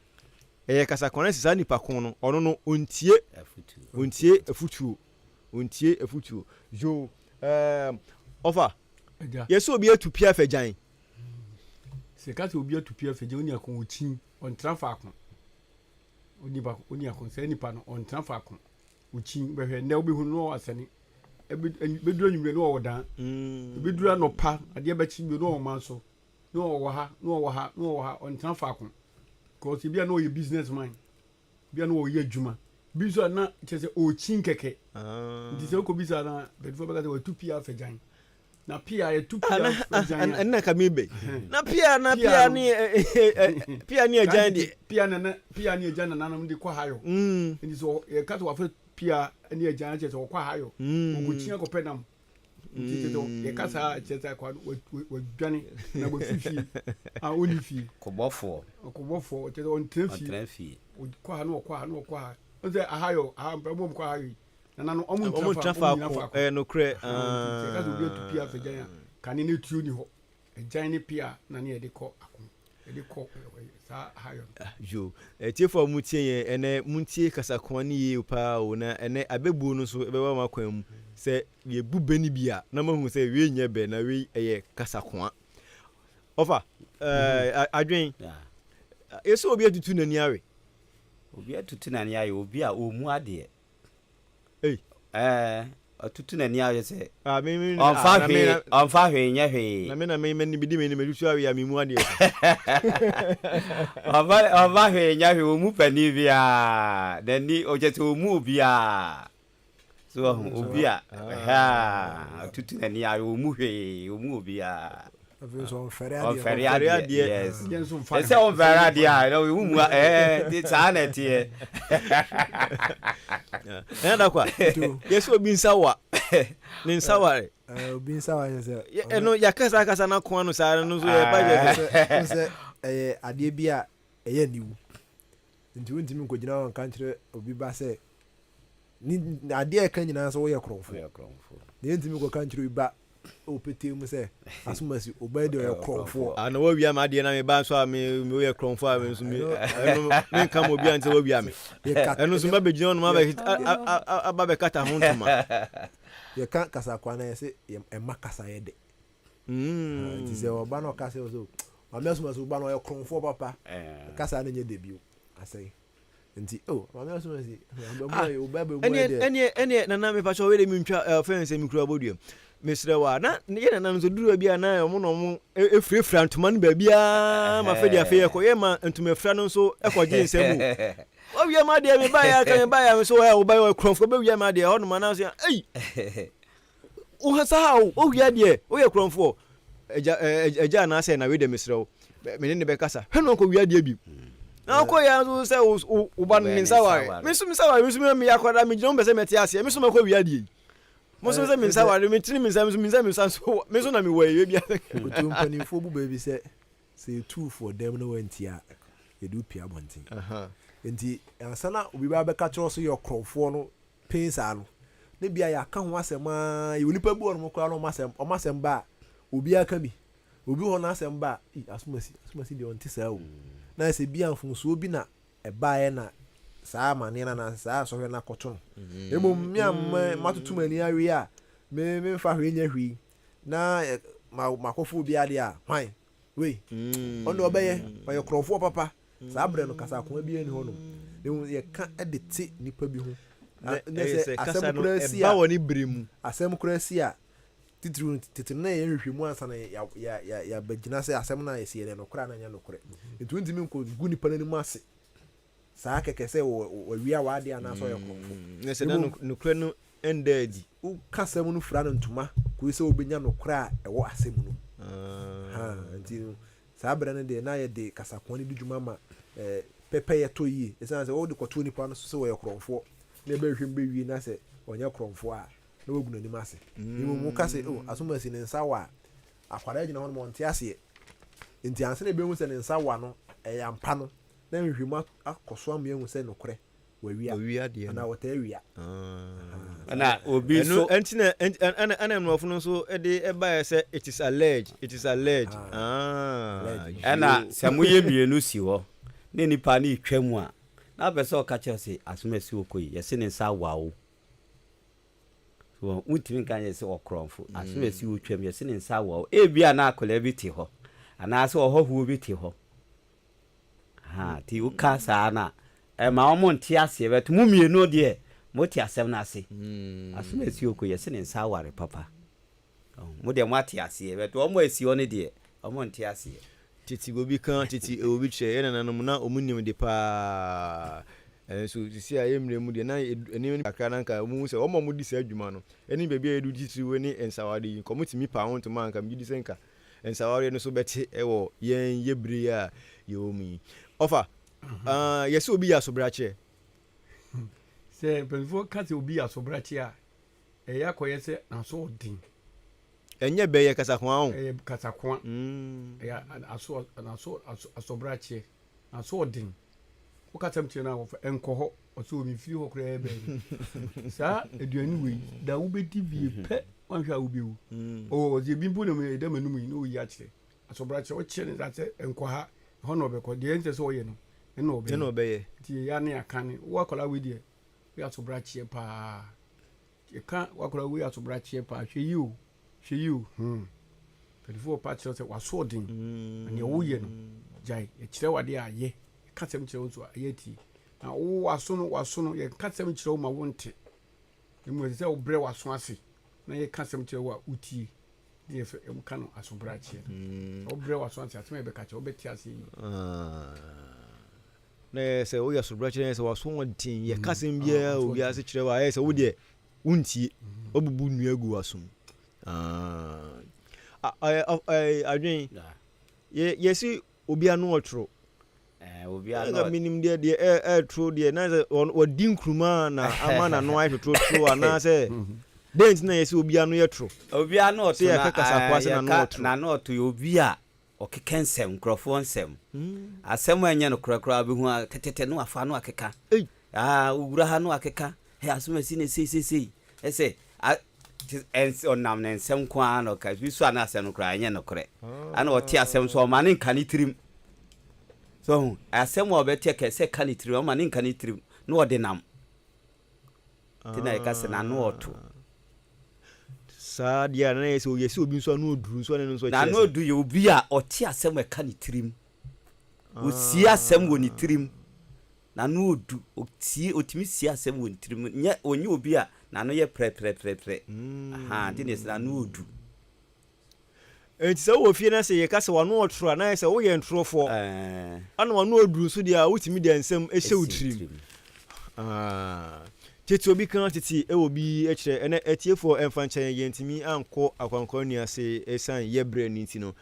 Ɛyɛ kasakoa na sɛ saa nipa ko no, ɔno no ɔntie, ɔntie afutuo, ɔntie afutuo. Yoo, ɛɛm, ɔfa, yɛsɛ obi atu pia fɛ gyan. Sɛ ka sɛ obi atu pia fɛ gyan, ɔni ako ɔkyin, ɔntra faako. Ɔni ako, saa nipa no ɔntra faako. Okyin bɛhwɛ nnɛ wobɛhu no na wasɛne bɛduru anwummerɛ na ɔwɔ dan ɛbɛduru anɔpa adeɛ bɛkye bio na ɔwɔ man so na ɔwɔ ha na ɔwɔ ha na ɔwɔ ha ɔntena faako because ebi a na ɔyɛ business man ebi a na ɔyɛ adwuma bi nso a na kyerɛ sɛ ɔkyin kɛkɛ nti sɛ wokɔ bisa na bɛdufo bɛka sɛ watu pia afɛgyan Na pia yɛtu pia agyan a. Ɛnna ka mi bɛ. Na pia na pia ne pia ne agyan deɛ. Pia na pia ne agyan nananom de kɔ hayɔ. Nti sɛ yɛka sɛ wafa pia ne agyan kyerɛ sɛ ɔkɔ hayɔ. Ɔkɔkyi akɔpɛ nam. Nti kyerɛ sɛ yɛka saa kyerɛ sɛ akwa wadwane na wafi fie a ɔnni fie. Kɔbɔfoɔ. Ɔkɔbɔfoɔ kyerɛ sɛ ɔntena fie. Ɔntena fie. Ɔkɔ ha na ɔkɔ ha na ɔkɔ ha. Ɔsɛ ahayɔ aha mpɛ ɔmo kɔ ahayɔ yi. Nana no ɔmo ntra faako, ɔmo nyina faako. Ɛyɛ nokorɛ. Nti yɛka sɛ obi atu pia afɛ gyan a, kane no tuo ni hɔ. Agyan ne pia na ne yɛde kɔ ako, yɛde kɔ saa ahayɔ no. Yo, atiefo a motie yɛn ɛnɛ, montie kasakoa no yie paa o, na ɛnɛ abɛbuo no nso ɛbɛba mo akwan mu. Sɛ yɛbu bɛ no bi a, na moahu sɛ wei nyɛ bɛ, na wei ɛyɛ kasakoa. Ɔfa, ɛɛ, adwen, yɛsɛ obi atutu n'ani awe. Obi atutu n'ani ayɛ obi a ɔmmu adeɛ. Ei. Ɛɛ, ɔtutu n'ani ayɛ sɛ Ah, me, me, ɔmfa ah, na me, hwee, na, ɔmfa hwee nyɛ hwee. na me na me, m'ani medi m'anim atutu awe a memmu adeɛ so. Ɔmfa, ɔmfa hwee nyɛ hwee, ɔmmu panin biara. N'ani, ɔkyɛ sɛ ɔmmu obiara. So wahu, obi a, ɛhaa, ɔtutu n'ani ayɛ, ɔmmu hwee, ɔmmu obiara. Afei nso ɔmfɛre adeɛ. Ɔmfɛre adeɛ, yes. Ɛsɛ ɔmfɛre adeɛ a, ɛna ɔmu mu a, ɛɛ, saa na ɛteɛ. Ɛna da kwa, yɛsɛ obi nsa wa, ne nsa ware. Obi nsa wa yɛ sɛ. Ɛno yɛakasa akasa no akoa no saa no nso yɛ ba yɛ sɛ. Sɛ ɛyɛ adeɛ bi a ɛyɛ aniwu. Nti wontumi nkɔgyina hɔ nka nkyerɛ obi ba sɛ ne adeɛ a ɛka nyinaa sɛ woyɛ korɔmfoɔ. Na yɛntumi nkɔka nkyerɛ obi ba wɔ petee mu sɛ asomasi ɔba yi deɛ ɔyɛ korɔmfoɔ. Ah, na wawia me adeɛ na me ba nso a me me woyɛ korɔmfoɔ a me nso me ɛno menka ma obi ante sɛ wawia me. Ɛno nso mabɛgyina hɔ nom aba bɛkata ho ntoma. Yɛka kasakoa na yɛse ɛma kasa yɛ dɛ. Nti sɛ ɔba na ɔka sɛ ɔsɛ maame asomasi ɔba na ɔyɛ korɔmfoɔ papa kasa no nyɛ dɛ bio asɛe. Nti oh maame asomasi ah, ɛneɛ ɛneɛ ɛneɛ nana mepa kyɛ ɔwɛde mentwa fɛn sɛ mekura bɔduam mesrɛ wa na yɛ nana no nso duru baabi a na ɔmo na ɔmo efirafira ntoma no baabiara ma fɛ de afei ɛkɔ yɛ ma ntoma afira no nso ɛkɔgye nsɛm o wawia ma adeɛ me ba yɛ aka me ba yɛ me so ɛ ɔba yɛ ɔkorɔmfoɔ bɛwia ma adeɛ hɔ nom anaasɛ ei Wo ha saa o, wowia deɛ, woyɛ korɔmfoɔ. Agya, agya anaasɛ na wei deɛ mesrɛ wo, me ne ne bɛkasa. Hwɛ na ɔnkɔwia adeɛ bi. Na ɔkɔ yɛ nso sɛ wo wo ba no ne nsa ware. Me nso me nsa ware, me nso meyɛ akwadaa, megyina ho pɛ sɛ mɛte aseɛ, me nso mɛkɔ wia adeɛ yi. Mo nso sɛ me nsa ware, metene me nsa, me nso me nsa me nsa nso, me nso na mewɔ yi, ebia. Koto mpanimfoɔ bu baabi sɛ, sɛ yɛtu wo fo wɔ dan mu na woantie a, yɛde wo pue abɔnten. Enti ansa na obi bɛba abɛka kyerɛ wo sɛ woyɛ ɔkorɔmfoɔ no, pen saa no, na ebia yɛaka ho asɛm ara, yɛwɔ nnipa bi wɔ hɔnom koraa na wɔn asɛm, wɔn asɛm ba a, obiara ka bi. Obi wɔ hɔ n'asɛm ba a, ei, asomasi, asomasi deɛ ɔnte saa o. Na ayɛ sɛ ebia mfomsoɔ bi na ɛbaeɛ na saa amaneɛ no anaasɛ saa asɔhwɛ no akɔto no. Na mmom me a matoto m'ani awe a, me memfa hwee nyɛ hwee na ma makɔfa obi adeɛ a, hwan? Wei, ɔno deɛ ɔbɛyɛ, ɔyɛ korɔmfoɔ papa. Saa berɛ no, kasakoa biara nni hɔnom, na mmom yɛka de te nnipa bi ho. Na Na ɛyɛ sɛ sɛ asɛm kasa no koraa si ɛba a, wɔ ne bere mu. asɛm koraa si a, titiriw no, tete no na yɛyɛ nhwehwɛmu ansa na yɛabɛgyina sɛ asɛm no a yɛsi yɛ no yɛ nokorɛ anaa ɛnyɛ nokorɛ. Nti wontumi nkɔgu nnipa no anim ase saa kɛkɛ sɛ wawia w'adeɛ anaasɛ ɔyɛ korɔmfo. Na sɛ na Mmom, nokorɛ no nda adi. Woka asɛm no fira no ntoma kɔsi sɛ wobɛnya nokorɛ a ɛwɔ asɛm no mu. Ha, nti no, Saa berɛ no deɛ, na yɛde kasakoa no di dwuma ma pɛpɛyɛ tɔ yie. Ɛsiane sɛ wode kɔto onipa no so sɛ ɔyɛ korɔmfoɔ, na ɛbɛhwehwɛ mu bɛwie na sɛ ɔnyɛ korɔmfoɔ a, na wagu n'anim ase. Na mmom woka sɛ, oh, asomasi ne nsa wa a, akwadaa gyina hɔ nom ɔnte aseɛ. Nti ansa na ɛbɛhu sɛ ne nsa wa no, ɛyɛ ampa no, na nhwehwɛmu akɔ so ama yɛahu sɛ nokorɛ. Wawia. Wawia deɛ no. Anaa wɔtaa wia. Ɛna obi nso. Ɛno ɛnti na ɛna ɛna mmorɔfo no nso de ɛbaeɛ sɛ it is alleged, it is alleged. Ah, Ɛna sɛ moyɛ mmienu si hɔ ne nipa no retwa mu a, na wopɛ sɛ ɔka kyerɛ wo sɛ asɛm a ɛsi hɔ kɔ yi, yɛse ne nsa awa wo. So wontumi nka nyɛ sɛ ɔkorɔmfo. Asɛm a ɛsi hɔ twam, yɛse ne nsa awa wo. Ebia na akwadaa bi te hɔ anaasɛ ɔhɔhoɔ bi te hɔ. Ahaa nti woka saa no a, ɛma wɔn nte aseɛ but mo mmienu deɛ mote asɛm no ase. Asɛm a ɛsi hɔ kɔ yi, yɛse ne nsa aware papa. Mo deɛ moate aseɛ but wɔn a ɛsi hɔ no deɛ wɔn nte aseɛ. Tete obi ka tete obi kyerɛ yɛn nananom na wɔn nim de paa nso sisi a yɛn mmerɛ mu deɛ na nneɛma no kakra na nka wɔn hu sɛ wɔn a wɔdi saa adwuma no ɛne baabi a yɛdu titiriw ne nsawade yi nka wɔtumi paa ho ntoma a nka megye di sɛ nka Nsawareɛ no so bɛte wɔ yɛn yɛ bere yi a yɛwɔ mu yi. Ɔfa, ah, yɛsɛ obi yɛ asobrakyeɛ. Sɛ mpanimfoɔ ka sɛ obi yɛ asobrakyeɛ a, ɛyɛ akɔyɛ sɛ n'aso ɔden. Ɛnyɛ bɛ, yɛ kasakoa o. Ɛyɛ kasakoa. Ɛyɛ aso, n'aso, aso, asobrakyeɛ. N'aso ɔden. Woka asɛm kyerɛ no a, wɔfa ɛnkɔ hɔ. Ɔsɛ o mefiri hɔ koraa baabi. Saa aduane wei, da wobɛdi wie pɛ, wanhwɛ a wobɛwu. Ɔwɔ ɔsɛ ebi mpo na ɛda m'anum yi na ɔyi akyerɛ. Asobrakyeɛ, wokyerɛ ne saa sɛ ɛnkɔ ha, ɛhɔ na ɔbɛkɔ. Deɛ ɛnsɛ sɛ ɔyɛ no, ɛna ɔbɛyɛ. Ɛna ɔbɛyɛ. Nti yɛyɛ a ne yɛaka ne, wo akwadaa wei deɛ, woyɛ asobrakyeɛ paa. Yɛka w'akwadaa wei asobrakyeɛ paa, hwɛ yie o. Hwɛ yie o, hmm. Mpanimfoɔ repa akyerɛ wo sɛ w'asoɔden na nea woyɛ no, gyae. Yɛkyerɛ wo adeɛ a, yɛ. Yɛka asɛm kyerɛ wo nso a, ɛyɛ tie. Na wo w'aso no, w'aso no, yɛnka asɛm nkyerɛ wo ma wonte. Mmom ɛsɛ sɛ wobrɛ w'aso ase na yɛka asɛm kyerɛ wo a wotie. Nti yɛfrɛ yɛka no asobrakyeɛ no. Sɛ wobrɛ w'aso ase asɛm a yɛbɛka kyerɛ wobɛte aseɛ yie. Ah. Na yɛ sɛ woyɛ asobrakyeɛ na yɛ sɛ w'aso ɔden yɛka asɛm biara wɔ wiase kyerɛ wo a ɛyɛ sɛ wo deɛ wontie. Woabubu nnua agu w'aso mu. Ah. Adwen yɛsi Obi ano ɔtoro. Ɛɛ obi ano. Ɛna minim deɛ deɛ ɛ ɛtoro deɛ na sɛ wɔdi nkuruma na ama n'ano ayɛ totorotoro anaasɛ dɛn nti na yɛsɛ obi ano yɛ toro. Obi ano ɔtoro na yɛka kasakoa sɛ n'ano ɔtoro. N'ano ɔtoro yɛ obi a ɔkeka nsɛm nkurɔfoɔ nsɛm. Asɛm a ɛnyɛ nokorɛ koraa wobɛhu a tɛtɛtɛ na wafa na wakeka. Ah, owura ha no akeka, hɛ asɛm asi ne sei sei sei. Ɛsɛ a te ɛns ɔnam ne nsɛm nko ara na ɔka. Bi so a na asɛm no koraa ɛnyɛ nokorɛ. Ana ɔte asɛm so ɔma ne nka ne tirim. So ho asɛm a ɔbɛte kɛ sɛ ka ne tirim ɔma ne nka ne tirim na ɔde nam. Nti na yɛka sɛ n'ano ɔto. Saa deɛ a na yɛ sɛ yɛsi obi nso ano oduru nso ɛno nso ɛkyerɛ N'ano sɛ. odu yɛ obi a ɔte asɛm a ɛka ne tirim. Ɔsie asɛm wɔ ne tirim. N'ano ɔdu, ɔtie, ɔtumi sie asɛm wɔ ne tirim. Nyɛ, ɔnyɛ obi a n'ano yɛ prɛprɛprɛprɛ. Ahaa, nti na yɛsɛ n'ano ɔdu. Enti sɛ wowɔ fie na sɛ yɛka sɛ w'ano ɔtoro a, na ayɛ sɛ woyɛ ntorofoɔ. Ɛna w'ano ɔduru nso deɛ a, wotumi de nsɛm hyɛ wo tirim. Tete obi ka tete wɔ bi kyerɛ ɛnɛ atiefoɔ ɛmfa nkyɛ yɛn yɛntumi ankɔ akwankwa nua ase ɛsiane yɛ berɛ no nti no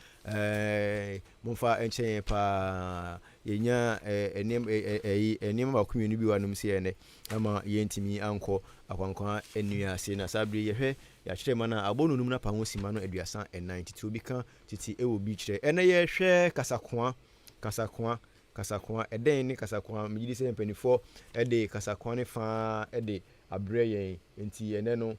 momfa nkyɛ yɛn paa. Yɛnya nneɛma ɛyi nneɛma baako mmienu bi wɔ anom sɛ ɛnɛ ama yɛntumi ankɔ akwankwa nnua ase na saa bere yɛhwɛ yɛakyerɛ ma no a abɔ nonum no apa ho sima no 34 tete obi ka tete ɛwɔ bi kyerɛ ɛnɛ yɛhwɛ kasakoa kasakoa kasakoa ɛdɛn ne kasakoa megye di sɛ mpanimfoɔ ɛde kasakoa ne faa ɛde abrɛ yɛn nti ɛnɛ no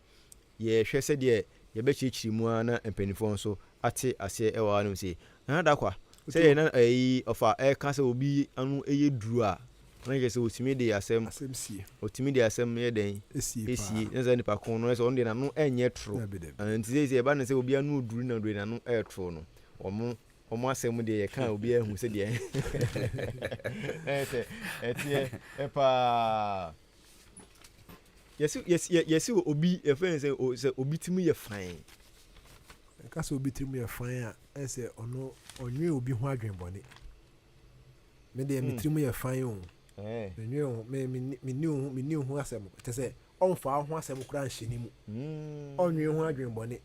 Yɛhwɛ sɛdeɛ yɛbɛkyerɛkyerɛ mu ara na mpaninfoɔ nso ate aseɛ wɔ hanom sei. Nana Dakwa, sɛdeɛ na ɛyi ɔfa ɛka sɛ obi ano yɛ duru a, na kyerɛ sɛ ɔtumi de asɛm, Asɛm sie. ɔtumi de asɛm yɛ dɛn? Esie paa. Esie. Na sɛ nipa ko no sɛ ɔno deɛ n'ano nyɛ toro. Dabi dabi. Nti sɛ sɛ ɛba no sɛ obi ano duru na deɛ n'ano yɛ toro no, wɔn wɔn asɛm deɛ yɛka a obiara hu sɛdeɛ ɛyɛ sɛ ɛteɛ paa. Yɛsi yɛsi yɛsi obi yɛfrɛ no sɛ o sɛ obi tirim yɛ fann. Ɛka sɛ obi tirim yɛ fann a, ɛyɛ sɛ ɔno ɔnwen obi ho adwen bɔne. Me deɛ me tirim yɛ fann o. Menwen ho me me menni wo ho menni wo ho asɛm. Kyɛ sɛ ɔmfa wo ho asɛm koraa nhyɛ ne mu. Ɔnwen ho adwen bɔne.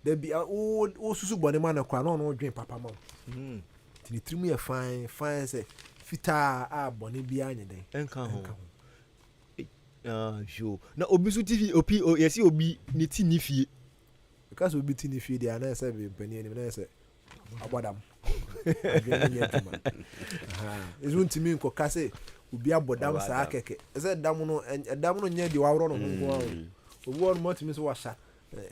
Da bi wo wosusu bɔne ma no koraa na ɔno dwen papa ma wo. Nti ne tirim yɛ fann fann sɛ fitaa a bɔne biara nyɛ dɛn ɛnka ho. Ɛnka ho. Ah, yo. Na obi nso ti fi opi o yɛsi obi ne ti ni fie. Ɛka sɛ obi ti ni fie deɛ anayɛ sɛ mpanin anim na yɛ sɛ abɔ dam. Adwene no nyɛ adwuma. Ɛso ntumi nkɔka sɛ obi abɔ dam saa kɛkɛ. Ɛsɛ dam no ɛdam no nyɛ deɛ waworɔ no ho nko ara o. Obi wɔ no matumi sɛ wahyɛ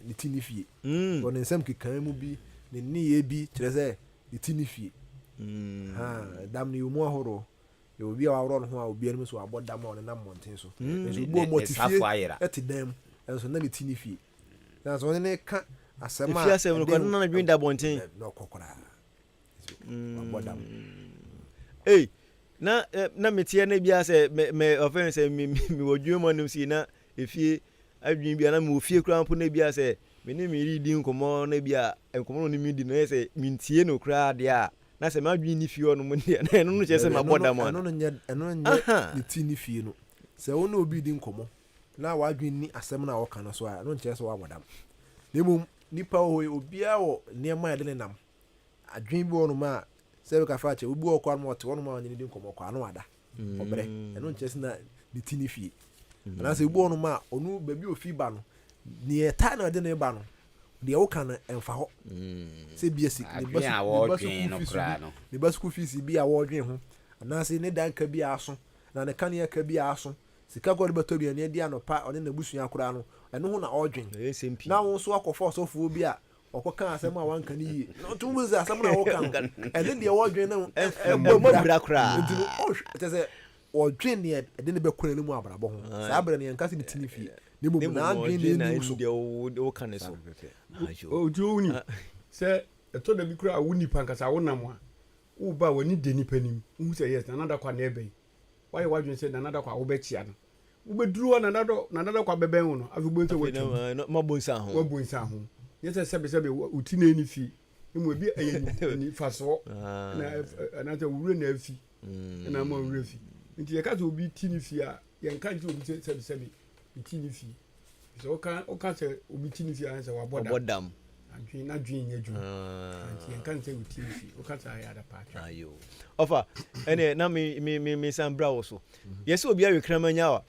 ne ti ni fie. Wɔ ne nsɛm kekan mu bi, ne nneyɛɛ bi kyerɛ sɛ ne ti ni fie. Dam no yɛ mu ahorow. Yɛwɔ obi a waworɔ ne ho a obi anim sɛ wabɔ dam a ɔnenam mmɔnten so. Nso obi wɔ mu ɔte fie te dan mu nso na ne ti ne fie. Nanso ɔne ne ka asɛm a Efie asɛm no kora na n'adwene da abɔnten. Na ɔkɔ koraa. Wabɔ dam. Ei, na na meteɛ na bia sɛ me me ɔfɛn sɛ me me wɔ dwuma mu anim si na efie adwene bi a na mewɔ fie koraa mpo na bia sɛ me ne me redi nkɔmmɔ na bia nkɔmmɔ no ne me di no yɛ sɛ mentie no koraa deɛ a na sɛ m'adwene nni fie hɔ nom deɛ na ɛno no kyerɛ sɛ mabɔ dam ana? Ɛno no nyɛ ɛno nyɛ ne ti ne fie no. Sɛ wo ne obi redi nkɔmmɔ na w'adwene nni asɛm no a ɔka no so a, ɛno nkyerɛ sɛ woabɔ dam. Na mmom nipa wɔ hɔ yi, obiara wɔ nneɛma a ɛde ne nam. Adwene bi wɔ hɔnom a sɛ bɛka fa kyɛ obi wɔ hɔ koraa no ɔte hɔnom a ɔne no di nkɔmmɔ koraa na wada. Ɔbrɛ. Ɛno nkyerɛ sɛ na ne ti ne fie. Anaasɛ obi wɔ hɔnom a ɔno baabi a ofi ba no, nea ɛtaa na ɛde ne ba no, deɛ woka no ɛmfa hɔ. Sɛ bi asi ne ba Adwene a ne ba wɔredwen sukuu no fees bi, koraa no. ne ba sukuu fees bi a wɔredwen ho, anaasɛ ne dan ka bi a aso, na ne kanea ka bi a aso, sika koraa ɔde bɛtɔ aduane adi anɔpa ɔne n'abusua koraa no, ɛno ho na ɔredwen. Ɛyɛ nsɛm pii. Na wo nso akɔfa ɔsɔfoɔ bi a ɔkɔka asɛm a wanka no yie. Na ɔtumi hu sɛ asɛm no a wɔka no, ɛne deɛ wɔredwen no Ɛmmɔ bra koraa. Nti no, ɔnhwɛ, kyerɛ sɛ ɔdwen deɛ ɛde no bɛkɔ n'anim wɔ abrabɔ ho. Saa berɛ no yɛnka sɛ ne ti ne fie, na mmom n'adwene na ɛnni so. Deɛ woka ne so. Nti wonim sɛ ɛtɔ da bi koraa a wo nipa ankasa wonam a, woba a w'ani da nipa anim, wohu sɛ yes, Nana Dakwah na ɛreba yi. Woayɛ w'adwene sɛ Nana Dakwah wobɛkyea no. Wobɛduru hɔ Nana Dɔ Nana Dakwah bɛbɛn wo no, afei wobɛhu sɛ watwam. Moabɔ nsa ho. Woabu nsa ho. Nyɛ sɛ sɛbesɛbe wo ti na ɛnni fie. Mmom ebi ɛyɛ anifasoɔ na anaasɛ wo werɛ na afi na ama wo werɛ fi. Nti yɛka sɛ obi ti ne fie a, yɛnka nkyerɛ obi sɛ sɛbesɛbe ne ti ne fie. Sɛ woka woka sɛ obi ti ne fie a, sɛ wabɔ dam. Wabɔ dam. Adwene n'adwene nyɛ adwuma. Ah. Nti yɛnka no sɛ wo ti ne fie. Woka sɛ ayɛ adapaatwa. Ayo. Ɔfa ɛnɛ na me me me me san bra wo so. Mhm. Yɛsɛ obi awe kraman nyawa.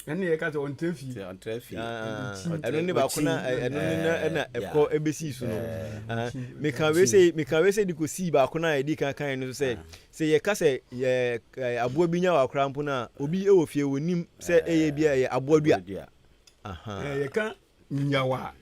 Ɛne yɛka sɛ ɔntra fie. Ɔntra fie. Ah, ɛno ne baako na ɛno ne na ɛna ɛkɔ ɛbɛsii so no. Ah, meka wei sɛ meka wei sɛ de kɔsii baako na yɛdi kan kan no so sɛ sɛ yɛka sɛ yɛ aboa bi nyawa koraa mpo no a obi wɔ fie wɔnim sɛ ɛyɛ bi a ɛyɛ aboa dua. Yɛka nyawa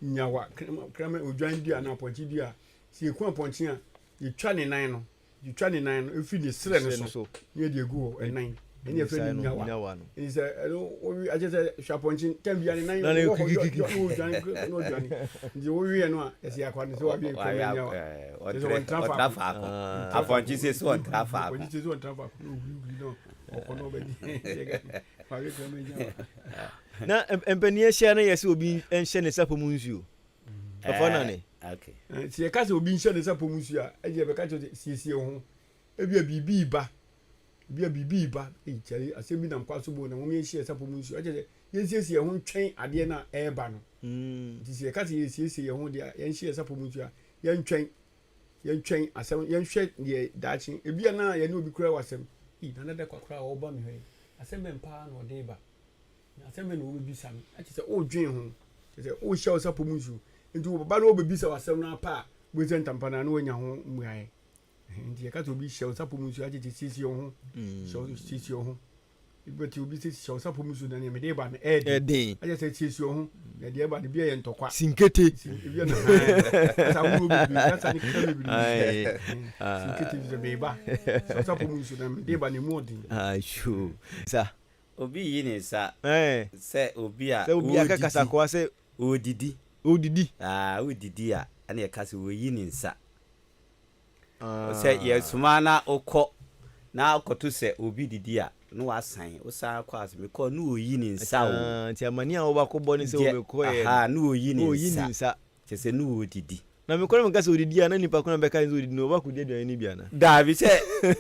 nyawa kraman odwan dua anaa apɔnkye dua a, sɛ yɛku apɔnkye a, yɛtwa ne nan no, yɛtwa ne nan no ɛfiri ne serɛ no so na yɛde agu hɔ ɛnan ɛne yɛfrɛ no nyawa. Nti sɛ ɛno wowe akyɛ sɛ hwɛ apɔnkye tam bia ne nan wɔ hɔ na ɔdwane na ɔdwane nti woweɛ no a ɛsɛ akwa no sɛ wawe kraman nyawa. Kyɛ sɛ ɔntra faako. Apɔnkye sɛ sɛ ɔntra faako. Apɔnkye sɛ sɛ ɔntra faako na ɔhurihuri na ɔkɔ na ɔbɛdi wawe kraman nyawa. Na mpanin ahyia na yɛsɛ obi nhyɛ ne sapɔ mu nsuo. Ɛfɔ na ne. Sɛ yɛka sɛ obi nhyɛ ne sapɔ mu nsuo a, ɛdeɛ yɛbɛka kyerɛ sɛ siesie wo ho. Ebia biribi reba. Ebia biribi reba. Ei, kyɛre, asɛm bi nam kwa so bo na mom yɛnhyɛ yɛn sapɔ mu nsuo. Ɛkyerɛ sɛ yɛnsiesie yɛn ho ntwɛn adeɛ no a ɛreba no. Nti sɛ yɛka sɛ yɛsiesie yɛn ho deɛ a, yɛnhyɛ yɛn sapɔ mu nsuo a, yɛntwɛn. Yɛntwɛn asɛm, yɛnhwɛ deɛ daakye. Ebia na yɛne obi koraa wɔ asɛm. Ei, Nana Dakwa koraa a ɔreba me hɔ yi, asɛm bɛn paa na ɔde reba? Na asɛm bɛn na wɔbɛbisa no? Na kyerɛ sɛ woredwen ho, kyerɛ sɛ worehyɛ wo sapɔ mu nsuo. Nti wo ba no ɔbɛbisa wo asɛm no ara pɛ a, wobɛhu sɛ ntampa no ara na woanya ho mmuaeɛ. Nti yɛka sɛ obi hyɛ wo sapɔ mu nsuo a, kyerɛ sɛ siesie wo ho. Hyɛ wo siesie wo ho. Bɛte obi sɛ hyɛ wo sapɔ mu nsuo na nea mede reba no ɛyɛ den. Ɛyɛ sɛ siesie wo ho. Na deɛ ɛba no bi yɛ ntɔkwa. Sinkete. Ebi yɛ no hann. Kasa ahodoɔ bebree, kasa ne kasa bebree. Sinkete fi sɛ meba. Hyɛ wo sapɔ mu nsuo na mede reba no emu ɔden. Ayo. Sa. Obi reyi ne nsa sɛ obi a Sɛ obi aka kasakoa sɛ. Ɔredidi. Ɔredidi. Aa, wodidi a, ɛna yɛka sɛ wɔyi ne nsa. Sɛ yɛsoma na wokɔ na wokɔto sɛ obi didi a, na wasan. Wosan kɔ a, sɛ mekɔɔ na ɔreyi ne nsa o. Aa, nti amane a wobɛkɔbɔ ne sɛ wobɛkɔɛ no. Aha, na ɔreyi ne nsa. nsa. Kyerɛ sɛ ne ɔredidi. Na mekɔ na meka sɛ ɔredidi a, na nipa ko no a mebɛka sɛ ɔredidi no, ɔba akɔdi aduane no bi anaa? Daabi, sɛ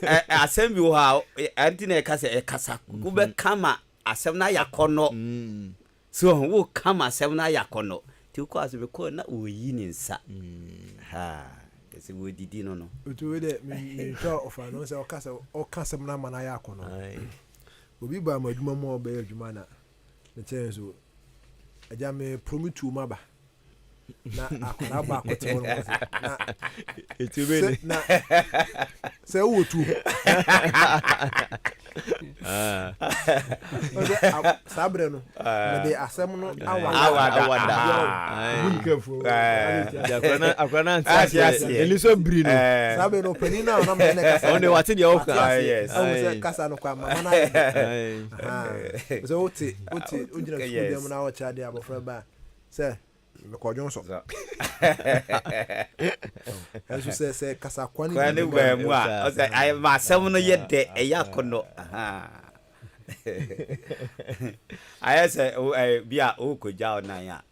ɛ, asɛm bi wɔ hɔ a, ɛnti na yɛka sɛ ɛkasa. Wobɛka ma asɛm no ayɛ akɔnnɔ. So woahu? Woka ma asɛm no ayɛ akɔnnɔ. Nti wokɔ a sɛ mekɔɔ na ɔreyi ne nsa. Ha, kyerɛ sɛ wɔredidi no no. Nti wei deɛ, me, mentwa ɔfa no sɛ ɔka sɛ, ɔka asɛm no ama no ayɛ akɔnnɔ. Obi baa m'adwuma mu a ɔrebɛyɛ adwuma na mekyerɛɛ no sɛ, Agya, meporo me tuo mu aba. na akwadaa baako te hɔ nom ɔsɛ na Etu bɛ sɛ na sɛ wowɔ tuo ɔsɛ saa berɛ no mede asɛm no awada awada akwadaa no ante aseɛ n'ani so biri no saa berɛ no ɔpanin no a ɔnam ne kasa ɔno deɛ wate deɛ ɔka ɛhu sɛ kasa no kɔ ama no ayɛ sɛ wote wote wogyina sukuu dɛm na wɔkyerɛ adeɛ abɔfra ba a Sɛ mekɔ dwonsɔ. Ɛnso sɛ sɛ kasakoa no Kwan bi no baa mu a, ɔsɛ ayɛ ma asɛm no yɛ dɛ, ɛyɛ akɔnnɔ. Ayɛ sɛ bi a worekɔgya wo nan a,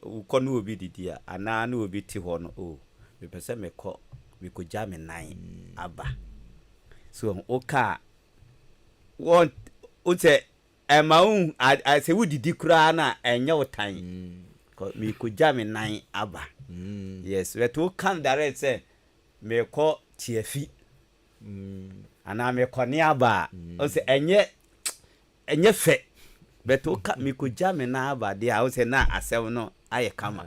wokɔ ne obi didi a, anaa ne obi te hɔ no, oh, mepɛ sɛ mekɔ, mekɔgya me nan aba. So woka a, wɔn, wo sɛ Ɛmma wo a sɛ wodidi koraa no a ɛnyɛ wo tan kɔ merekɔgya me nan aba yes but wo ka no direct sɛ merekɔ tiafi anaa merekɔ ne aba a wohu sɛ ɛnyɛ ɛnyɛ fɛ but wo ka merekɔgya me nan aba deɛ a wohu sɛ na asɛm no ayɛ kama.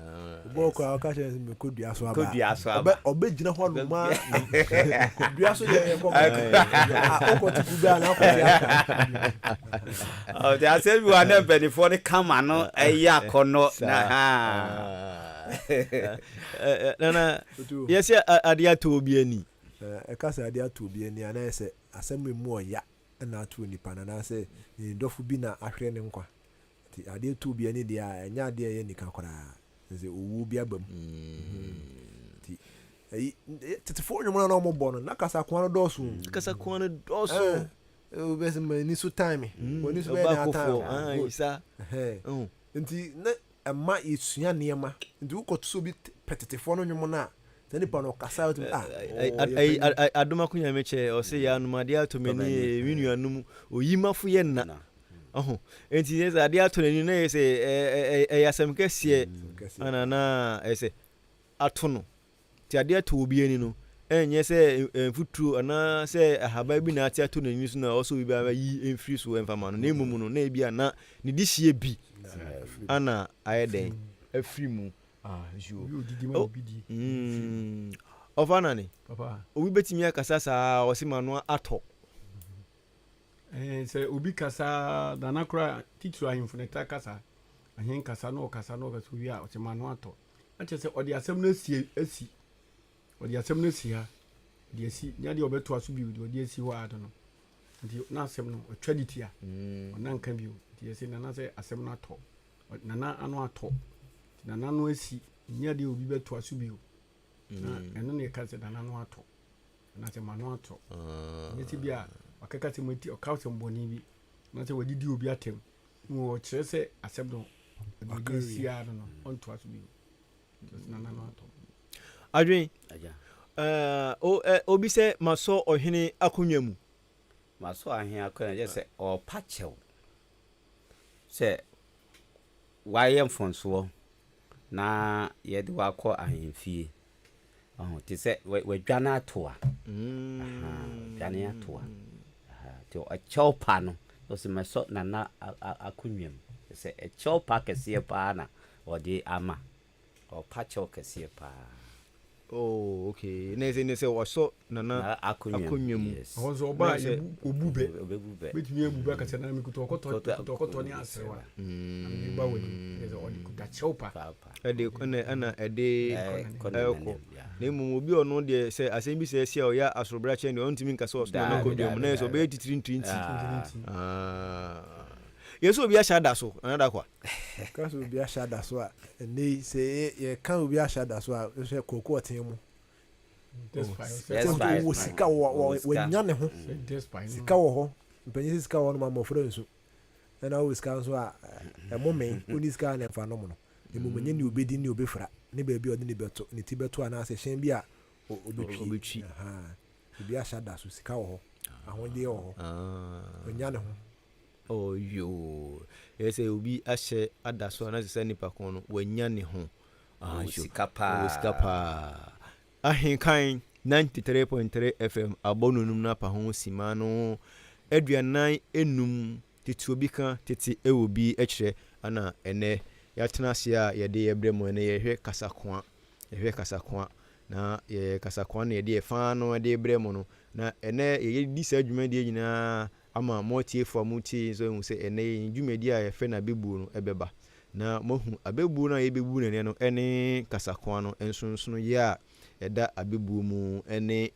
Bɔɔ koraa ɔka kyerɛ sɛ mekɔ dua so aba. Kɔ dua so aba. Ɔbɛ gyina hɔ nom a dua so deɛ yɛkɔ wokɔ te kube a na akɔ te aka. Ɔte asɛm bi wɔ na mpanimfoɔ no kama no ɛyɛ akɔnɔ na ha. Nana yɛsɛ adeɛ atɔ obi ani. Ɛka sɛ adeɛ atɔ obi ani a na yɛ sɛ asɛm emu ɔya na ato nipa no anaasɛ ne dɔfo bi na ahwere ne nkwa. Nti adeɛ tu obi ani deɛ a, ɛnyɛ adeɛ a ɛyɛ anika koraa. Kyerɛ sɛ owuo bi aba mu. Nti ɛyi tetefoɔ nnwom no a na wɔbɔ no, na kasakoa no dɔɔso o. Kasakoa no dɔɔso. Wobɛsɛ m'ani so tan me. W'ani so bɛyɛ Ɔba dɛn atan kofoɔ, wo? ah, Good. saa. Ɛhɛn. Oh. Nti na ɛma yɛsua nneɛma. Nti wokɔto sɛ obi pɛ tetefoɔ no nnwom no a, saa nipa no ɔkasa a wotumi ah, ɔyɛ panyin. Adom ako Nyame kyɛ, ɔse yɛ anom adeɛ atɔ m'ani ee, me nuanom, oyimafo yɛ nna. Ɔho, enti yɛ sɛ adeɛ atɔ n'ani na yɛ sɛ ɛyɛ asɛm kɛseɛ ana na ɛyɛ sɛ ato no. Nti adeɛ atɔ obi ani no, ɛnyɛ sɛ mfuturo anaa sɛ ahaban bi na ate atɔ n'ani so na ɔsɛ obi ba yi mfiri so ɛmfa ma no, na mmom no na ebi a na ne dehyeɛ bi ana ayɛ dɛn afiri mu. Ah, yo. Oh, mm, ɔfa nane. Obi bɛtumi akasa saa ɔse ma no atɔ. Eh, sɛ obi kasa nana koraa titiri ahemfo na ɛtaa kasa ahen kasa na ɔkasa na ɔkasa owie a ɔsɛ ma no atɔ na kyerɛ sɛ ɔde asɛm no asi asi ɔde asɛm no asi ha ɔde asi nya deɛ ɔbɛtoa so bio deɛ ɔde asi hɔ ado no nti na asɛm no ɔtwa de tia mm. ɔna nka bio nti yɛsɛ nana sɛ asɛm no atɔ nana ano atɔ nti nana no asi nya deɛ obi bɛtoa so bio na mm. ɛno na yɛka sɛ nana no atɔ anaasɛ ma no atɔ ɛnyɛ sɛ bi a wakɛka sɛ mati ɔka sɛm bɔne bi anaasɛ wadidi obi atɛm na ɔkyerɛ sɛ asɛm no ɔde adi asi ara no no ɔntoa so bio nti nana no atɔ. Adwen, obi sɛ masɔ ɔhene akonnwa mu. Masɔ ahene akonnwa kyerɛ sɛ ɔrepa kyɛw sɛ wayɛ mfomsoɔ na yɛde wo akɔ ahemfie. Ɔho te sɛ wadwane atoa. Wadwane atoa. Nti ɛkyɛw pa no, ɔsɛ mɛsɔ nana akonnwa mu. Sɛ ɛkyɛw pa kɛseɛ paa na ɔde ama. Ɔpa kyɛw kɛseɛ paa. Oh, okay. Na ɛsɛ ne sɛ wasɔ nana akonnwa mu. Yes. Ɔhɔ nso ɔba a yɛbu bɛ. Ɔbɛbu bɛ. Bɛtumi abu bɛ akasɛ nana mekuta ɔkɔtɔ ɔkɔtɔ ne aserewa. Na mede ba w'anim. Ɛsɛ ɔde kuta kyɛw pa. Ɛde ɛna ɛna ɛde ɛkɔ. Na mmom obi a ɔno deɛ sɛ asɛm bi sɛ ɛsi a ɔyɛ asorobrakyɛ deɛ ɔntumi nka sɛ ɔsoma no akɔdwa mu na yɛ sɛ ɔbɛyɛ titiri ntiri nti. Yɛ sɛ obi ahyɛ ada so anaa da kwa. Ka sɛ obi ahyɛ ada so a ɛnɛ yi sɛ yɛka obi ahyɛ ada so a hwɛ kooko ɔteɛ mu. Sɛ wɔ sika wɔ wanya ne ho sika wɔ hɔ mpanyin sɛ sika wɔ hɔ no ma mmɔfra nsu. Ɛna wowɔ sika nso a, ɛmome. Wonni sika a na ɛmfa nom no. Mmom ɛnyɛ nea obedi ne nea obefura, ne baabi a ɔde ne bɛto, ne ti bɛto anaasɛ hyɛn bi a obetwi. Ahaa. Biribi ahyɛ da so. Sika wɔ hɔ. Ahodeɛ wɔ hɔ. Wanya ne ho. Oh, yoo. Ɛyɛ sɛ obi ahyɛ ada so anaasɛ saa nipa ko no, wanya ne ho. Ɔwɔ sika paa. Ɔwɔ sika paa. Ahenkan 93.3 FM abɔ nonum no apa ho simma no 45 tete obi ka tete ɛwɔ bi kyerɛ ana ɛnɛ yɛatena ase a yɛde yɛbrɛ mu ɛnɛ yɛhwɛ kasakoa yɛhwɛ kasakoa na yɛ kasakoa na yɛde yɛfa no ɛde brɛ mu no na ɛnɛ yɛdi saa dwumadie nyinaa ama mo atiefo a motie yi nso ahu sɛ ɛnnɛ yɛn dwumadi a yɛfrɛ no Abɛbuo no bɛba, na moahu abɛbuo no a yɛbɛbu no ɛnnɛ no ne kasakoa no nsonsonoeɛ a ɛda abɛbuo mu ne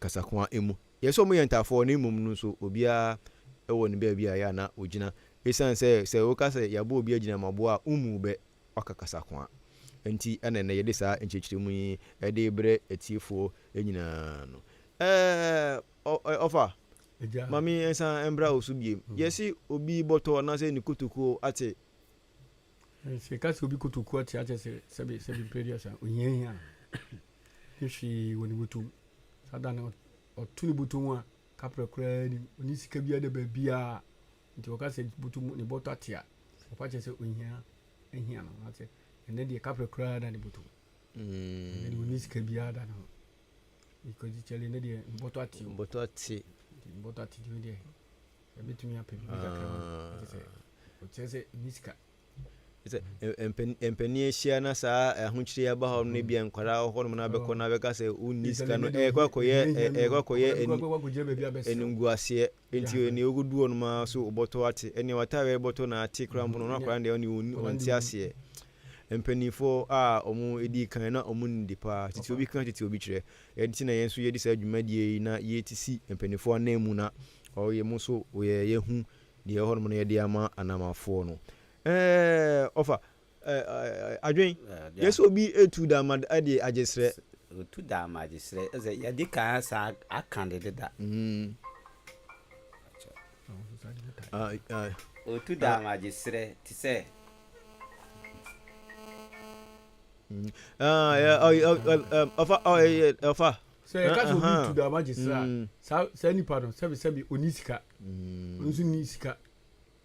kasakoa mu. Yɛ sɛ wɔyɛ ntaafoɔ na mmom no nso obiara wɔ ne baabi a ɛyɛ a na ɔgyina. Ɛsiane sɛ sɛ woka sɛ yɛabɔ obi agyinamaboɔ a wommu bɛ, waka kasakoa. Nti na ɛnnɛ yɛde saa nkyerɛkyerɛmu yi de rebrɛ atiefoɔ nyinaa no. Ɛɛ. Ɔfa, ma me nsan mbra wo so biem. Yɛse obi bɔtɔ anaasɛ ne kotokuo ate. Sɛ yɛka sɛ obi kotokuo ate akyɛ sɛ sɛbe sɛbe mpɛ aduasa ohiahia no ne hwee wɔ ne bɔtɔ mu. Saa da no ɔto ne bɔtɔ mu a kaprɛ koraa nim ɔni sika biara da baabiara nti wɔka sɛ bɔtɔ mu ne bɔtɔ ate a ɔpa kyerɛ sɛ ohia ahia no anaasɛ ɛnɛ deɛ kaprɛ koraa da ne bɔtɔ mu. Ɛnɛ deɛ ɔni sika biara da ne ho. Because kyɛle ne deɛ mbɔtɔ ate o. Mbɔtɔ ate. Mbɔtɔ ate deɛ deɛ ɛbɛtumi apɛ biribi kakra ma no sɛ ɔkyerɛ sɛ ni sika. Sɛ mpanin ahyia na saa ahokyere aba hɔ no ebia nkwadaa wɔ hɔnom na abɛkɔ na abɛka sɛ wonni sika no ɛkɔ akɔyɛ ɛkɔ akɔyɛ animguaseɛ. Enti nea okodu hɔ nom ara so ɔbɔtɔ ate. Ɛnea w'atareɛ bɔtɔ na ate koraa mpo no, ɔno akwadaa no deɛ ɔne ɔnni ɔnte aseɛ. Mpanimfoɔ a wɔdii kan na wɔn nidi paa. Tete obi ka tete obi kyerɛ. Ɛno nti na yɛn nso yɛde saa dwumadie yi na yɛresisi mpanimfoɔ ananmu na ɔyɛ mo nso yɛ yɛhu deɛ ɛwɔ hɔnom na yɛde ama anamafoɔ no. Ɛɛ ɔfa ɛɛ adwen yɛ sɛ obi etu da ama ɛde agye serɛ. Otu da ama agye serɛ ɛsɛ yɛde kan asa aka de deda. Mm. Ɔtu daamagye serɛ te sɛ. Ɔfa ɔfa. Sɛ yɛka sɛ obi tu daamagye serɛ a, saa saa nipa no sɛbi sɛbi ɔnni sika. Ɔno nso nni sika.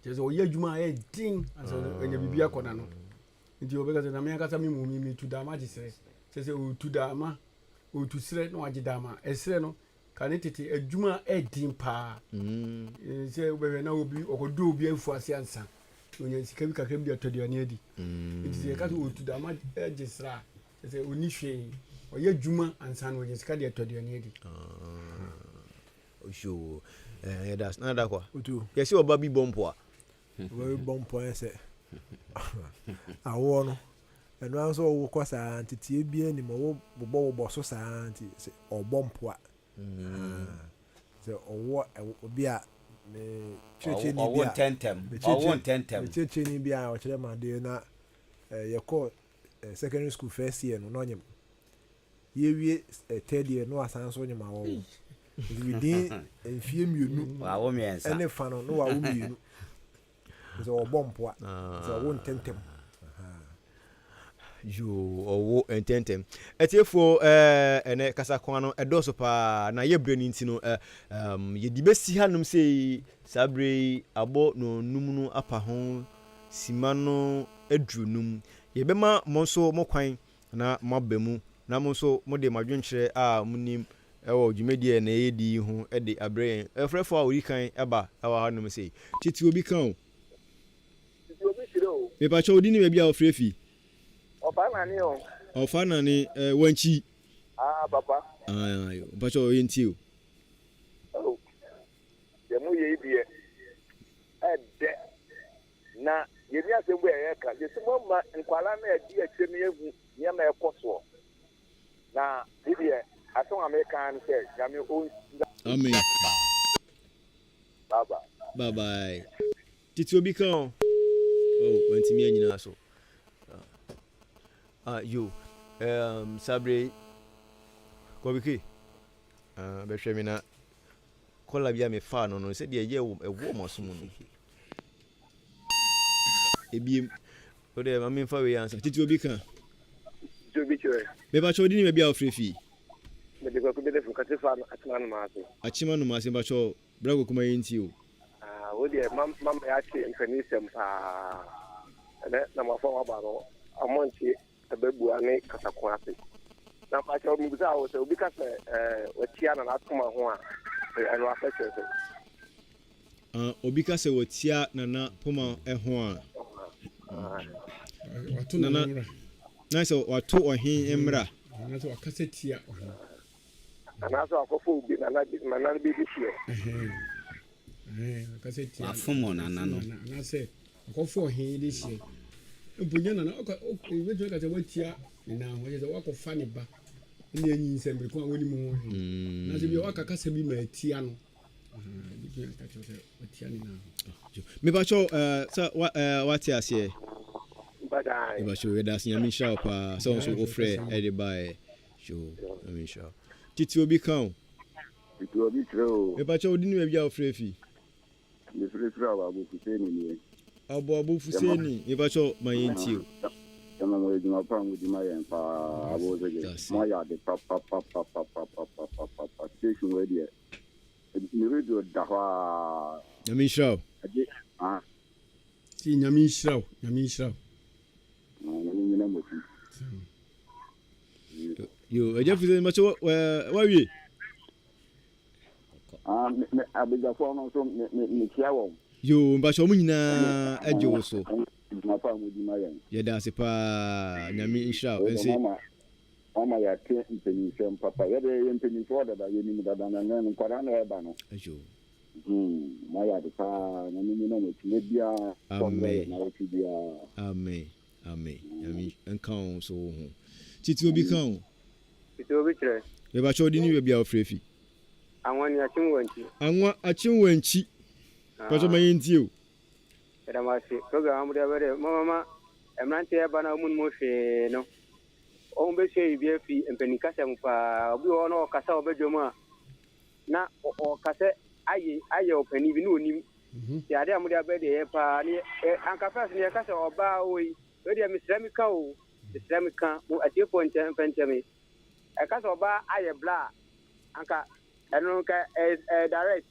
Kyerɛ sɛ ɔyɛ adwuma a ɛyɛ den ansa ɔnya biribi akɔ n'ano. Nti ɔbɛka sɛ na me ankasa me mu me metu daama gye serɛ. Kyerɛ sɛ ɔtu daama, ɔtu serɛ na wagye daama. Ɛserɛ no Kane tete adwuma a ɛden paa. Sɛ wobɛhwɛ na obi ɔkɔdɔ obi afu ase ansa na onya sika bi kakra bi de atɔ aduane adi. Nti sɛ yɛka sɛ ɔtu dama gye sra a, kyerɛ sɛ ɔnni hwee. Ɔyɛ adwuma ansa na ɔnya sika de atɔ aduane adi. Yoo, yɛda ase. Nana Dakwa, yɛse ɔba bi bɔ mpoa. Ɔba bi bɔ mpoa yɛ sɛ awoɔ no ɛno ara nso ɔwo kɔ saa nteteɛ biara nim ɔwo bobɔ bobɔ so saa nti sɛ ɔbɔ mpoa mm. sɛ ɔwɔ obi a ne kyerɛkyerɛni bi a ne kyerɛkyerɛni bi a ɔkyerɛ ma adeɛ na yɛkɔ secondary school first year no na ɔnyem Yɛwie third year na wasan nso nyem awɔ wo. Nti within mfie mmienu Wawo mmiɛnsa. ɛne fa no na wawo mmienu. Nti ɔbɔ mpoa. Nti ɔwo ntɛntɛm. Yoo, ɔwo ntɛntɛm. Atiefoɔ ɛɛ ɛnɛ kasakoa no ɛdɔɔso paa na yɛ berɛ no nti no ɛ ɛm yɛde bɛsi hanom sei saa berɛ yi abɔ nɔnnum no apa ho sima no aduru num. Yɛbɛma mo nso mo kwan na moaba mu, na mo nso mode mo adwenkyerɛ a monim wɔ dwumadi a na yɛredi yi ho de abrɛ yɛn. Ɔfrɛfoɔ a ɔdi kan ba wɔ hanom sei. Tete obi ka o. Tete obi kyerɛ o. Mepakyɛ wo din ne baabi a wofrɛ fi? Ɔfa Nane o. Ɔfa Nane, eh, Wankyi. Ah, papa. Ah, mepakyɛ wo yɛntie o. Oh, deɛ moyɛ yi deɛ, ɛdɛ. Na yɛnni asɛm bi a yɛka. Yɛsi mo ama nkwadaa no a ɛdi akyire no ahu nneɛma a ɛkɔ soɔ. Na me deɛ, asɛm a meka ara ne sɛ, Nyame ɔnhyira. Amen. Bye bye. Bye bye. Tete obi ka o. Oh, wantumi anyina so. Ah, yo. Um, sabre. Kɔbike. Ah, bɛhwɛ me na Kɔla bi a mefaa no no, sɛdeɛ ɛyɛ wɔ ɛwɔ m'aso mu no. Ebiem. O deɛ ma memfa wei ansa. Titi obi ka. Titi obi kyerɛ. Mepakyɛ wo din ne baabi a wofrɛ fii. Mede Kwaku Bedefo kase fa Akyem Anomase. Akyem Anomase mepakyɛ bra Kwaku ma yɛntie o. Ah wo deɛ ma ma ma yɛate mpanin sɛm paa. Ɛnɛ na mo afa waba no ɔmo nte Abɛbua ne kasako ase. Na mpakyɛw mibisa wo sɛ obi ka sɛ ɛɛ watia Nana Poma ho a, ɛno asɛ kyerɛ sɛn? Ah, obi ka sɛ watia Nana Poma ho a. Wato Nana mmra. Na sɛ wato ɔhen mmra. Anaasɛ wakasa tia ɔhen. Anaasɛ wakɔfa obi nana bi nana bi de seɛ. Wakasa tia. Wafom nana no. Anaasɛ wakɔfa ɔhen de seɛ. Mpo nyɛ nana ɔka obetumi aka sɛ watia ne nan ho kyerɛ sɛ wakɔfa ne ba ne anyinsɛn bere ko a wɔnim ho hwee. Anaasɛ bi waka kasa bi ma atia no. Obetumi aka kyerɛ sɛ watia ne nan ho. Mepakyɛw sɛ wate aseɛ. Mepakyɛw yɛda ase Nyame nhyira wo paa sɛ wo nso wofrɛ ɛde baeɛ. Yoo, Nyame nhyira wo. Tete obi ka o. Tete obi kyerɛ o. Mepakyɛ wo din ne baabi a wofrɛ fi. Me frɛ firi Aboabo Fuseni nie. Aboabo Fuseni, mepakyɛ ma yɛn tie o. Yɛma mo adwuma pa a modi ma yɛn paa Abosege. Mo ayɛ ade papapapapapapapapa. Station wei deɛ, me radio da hɔ aa. Nyame nhyira wo. Agye ah. Ti Nyame nhyira wo, Nyame nhyira wo. Nyame nyina mo akyi. Yo, agya fi sɛ mbakyɛ wawie. Ah, me me abadwafoɔ no nso me me mekyia wɔn. Yo, mbakyɛ wɔn nyinaa agye wo so. Adwuma pa a modi ma yɛn. Yɛda ase paa, Nyame nhyira wo. Ɛnse. Mama mama yɛate mpanyinsɛm papa. Yɛde yɛyɛ mpanyinfoɔ dada, yɛnim dada na nnɛ nkwadaa na ɛreba no. Yo. Hmm, moayɛ ade paa, Nyame nyina mo akyi, da biara sɔ mmerɛ yɛ Amen. nawɔtwe biara. Amen. Amen Nyame nka wo nso wo ho. Titi obi ka o. Titi obi kyerɛ. Mepakyɛ wo din ne baabi a wofrɛ fi. Anwa ni akyem wankyi. Anwa akyem wankyi. Pakyɛ ma yɛn tie o. Yɛda mo ase program a mode aba dɛ momama mmeranteɛ ɛba na wɔn nnim hwee no wɔn bɛsua biribi afi mpanin kasa mu paa obi wɔ hɔ na ɔkasa wɔ badwam a na ɔka sɛ ayɛ ayɛ ɔpanin bi na ɔnim. Nti adeɛ a mode aba deɛ ɛyɛ paa. Ne ɛ anka first no yɛka sɛ ɔbaa wɔ yi, wei deɛ mesrɛ meka o, mesrɛ meka, mo atiefoɔ nkyɛ mfa nkyɛ me. Ɛka sɛ ɔbaa ayɛ bla a, anka ɛno nka ɛyɛ ɛyɛ direct.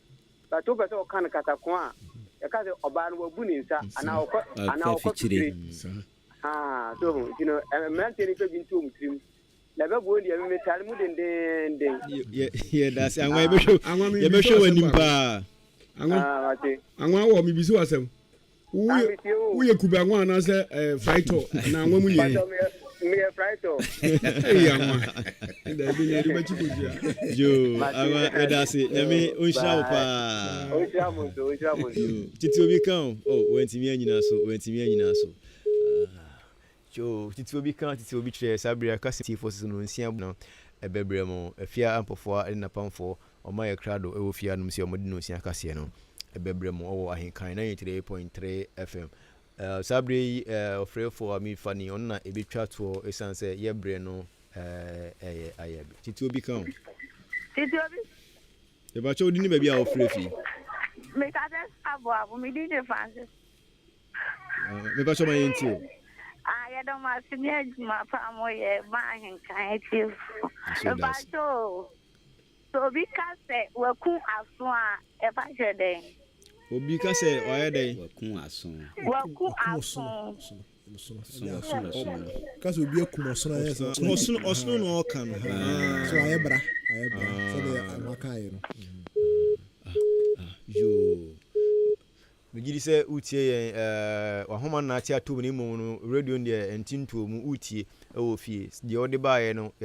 But wopɛ sɛ ɔka no kasako a, yɛka sɛ ɔbaa no wabu ne nsa anaa ɔkɔ anaa ɔkɔ fikyire. Haa, so ho nti no mmeranteɛ no pɛ bi nto wɔn tirim. Na ɛbɛboa deɛ me metare mu dendeenden. Yɛda ase anwa yɛbɛhwɛ yɛbɛhwɛ w'anim paa. Anwa anwa wɔ mebisa w'asɛm. Woyɛ kube anwa anaasɛ eh, frytɔ na anwa mu nyɛ. Meyɛ frytɔ. Eyi anwa. Dabi na ɛde bɛkyi kosua. Yo anwa yɛda ase nyame ɔnhyira wo paa. Ɔnhyira mo nso ɔnhyira mo nso. Titi obi ka o oh wantumi anyina so wantumi anyina so. Yoo, tete obi ka, tete obi kyerɛ, saa bere a ɛka sɛ tiefo so no nsia no ɛbɛbrɛ mo. Afia Ampofo ne n'apamfo, wɔayɛ krado wɔ fie hanom sɛ wɔde nonsia kaseɛ no bɛbrɛ mo wɔ Ahenkan 93.3 FM. Saa bere yi ɔfrɛfo a mefa ni, ɔno na ɛbɛtwa toɔ ɛsiane sɛ yɛ berɛ no ɛyɛ ayɛ. Tete obi ka o. Tete obi. Mepakyɛ wo din ne baabi a wofrɛ fi. Mekasa Aboabo, me din de Francis. Mepakyɛ ma yɛntie o. Ah, yɛda mo ase ne adwuma pa mo yɛ ma ahenkan atiefo. Mepakyɛ o, sɛ obi ka sɛ waku aso a, ɛfa kyerɛ dɛn? Obi ka sɛ wayɛ dɛn? Waku aso. Waku aso. Ka sɛ obi akum ɔsono ayɛ sɛ ɔsono ɔsono na ɔka no. So ayɛ bra ayɛ bra sɛdeɛ maka ayɛ no. Yoo. Megye di sɛ woretie yɛn, eh, w'ahoma no na ate atom na mmom no, radio no deɛ ɛnte ntoɔ mu, woretie wɔ fie. Deɛ wode baeɛ no.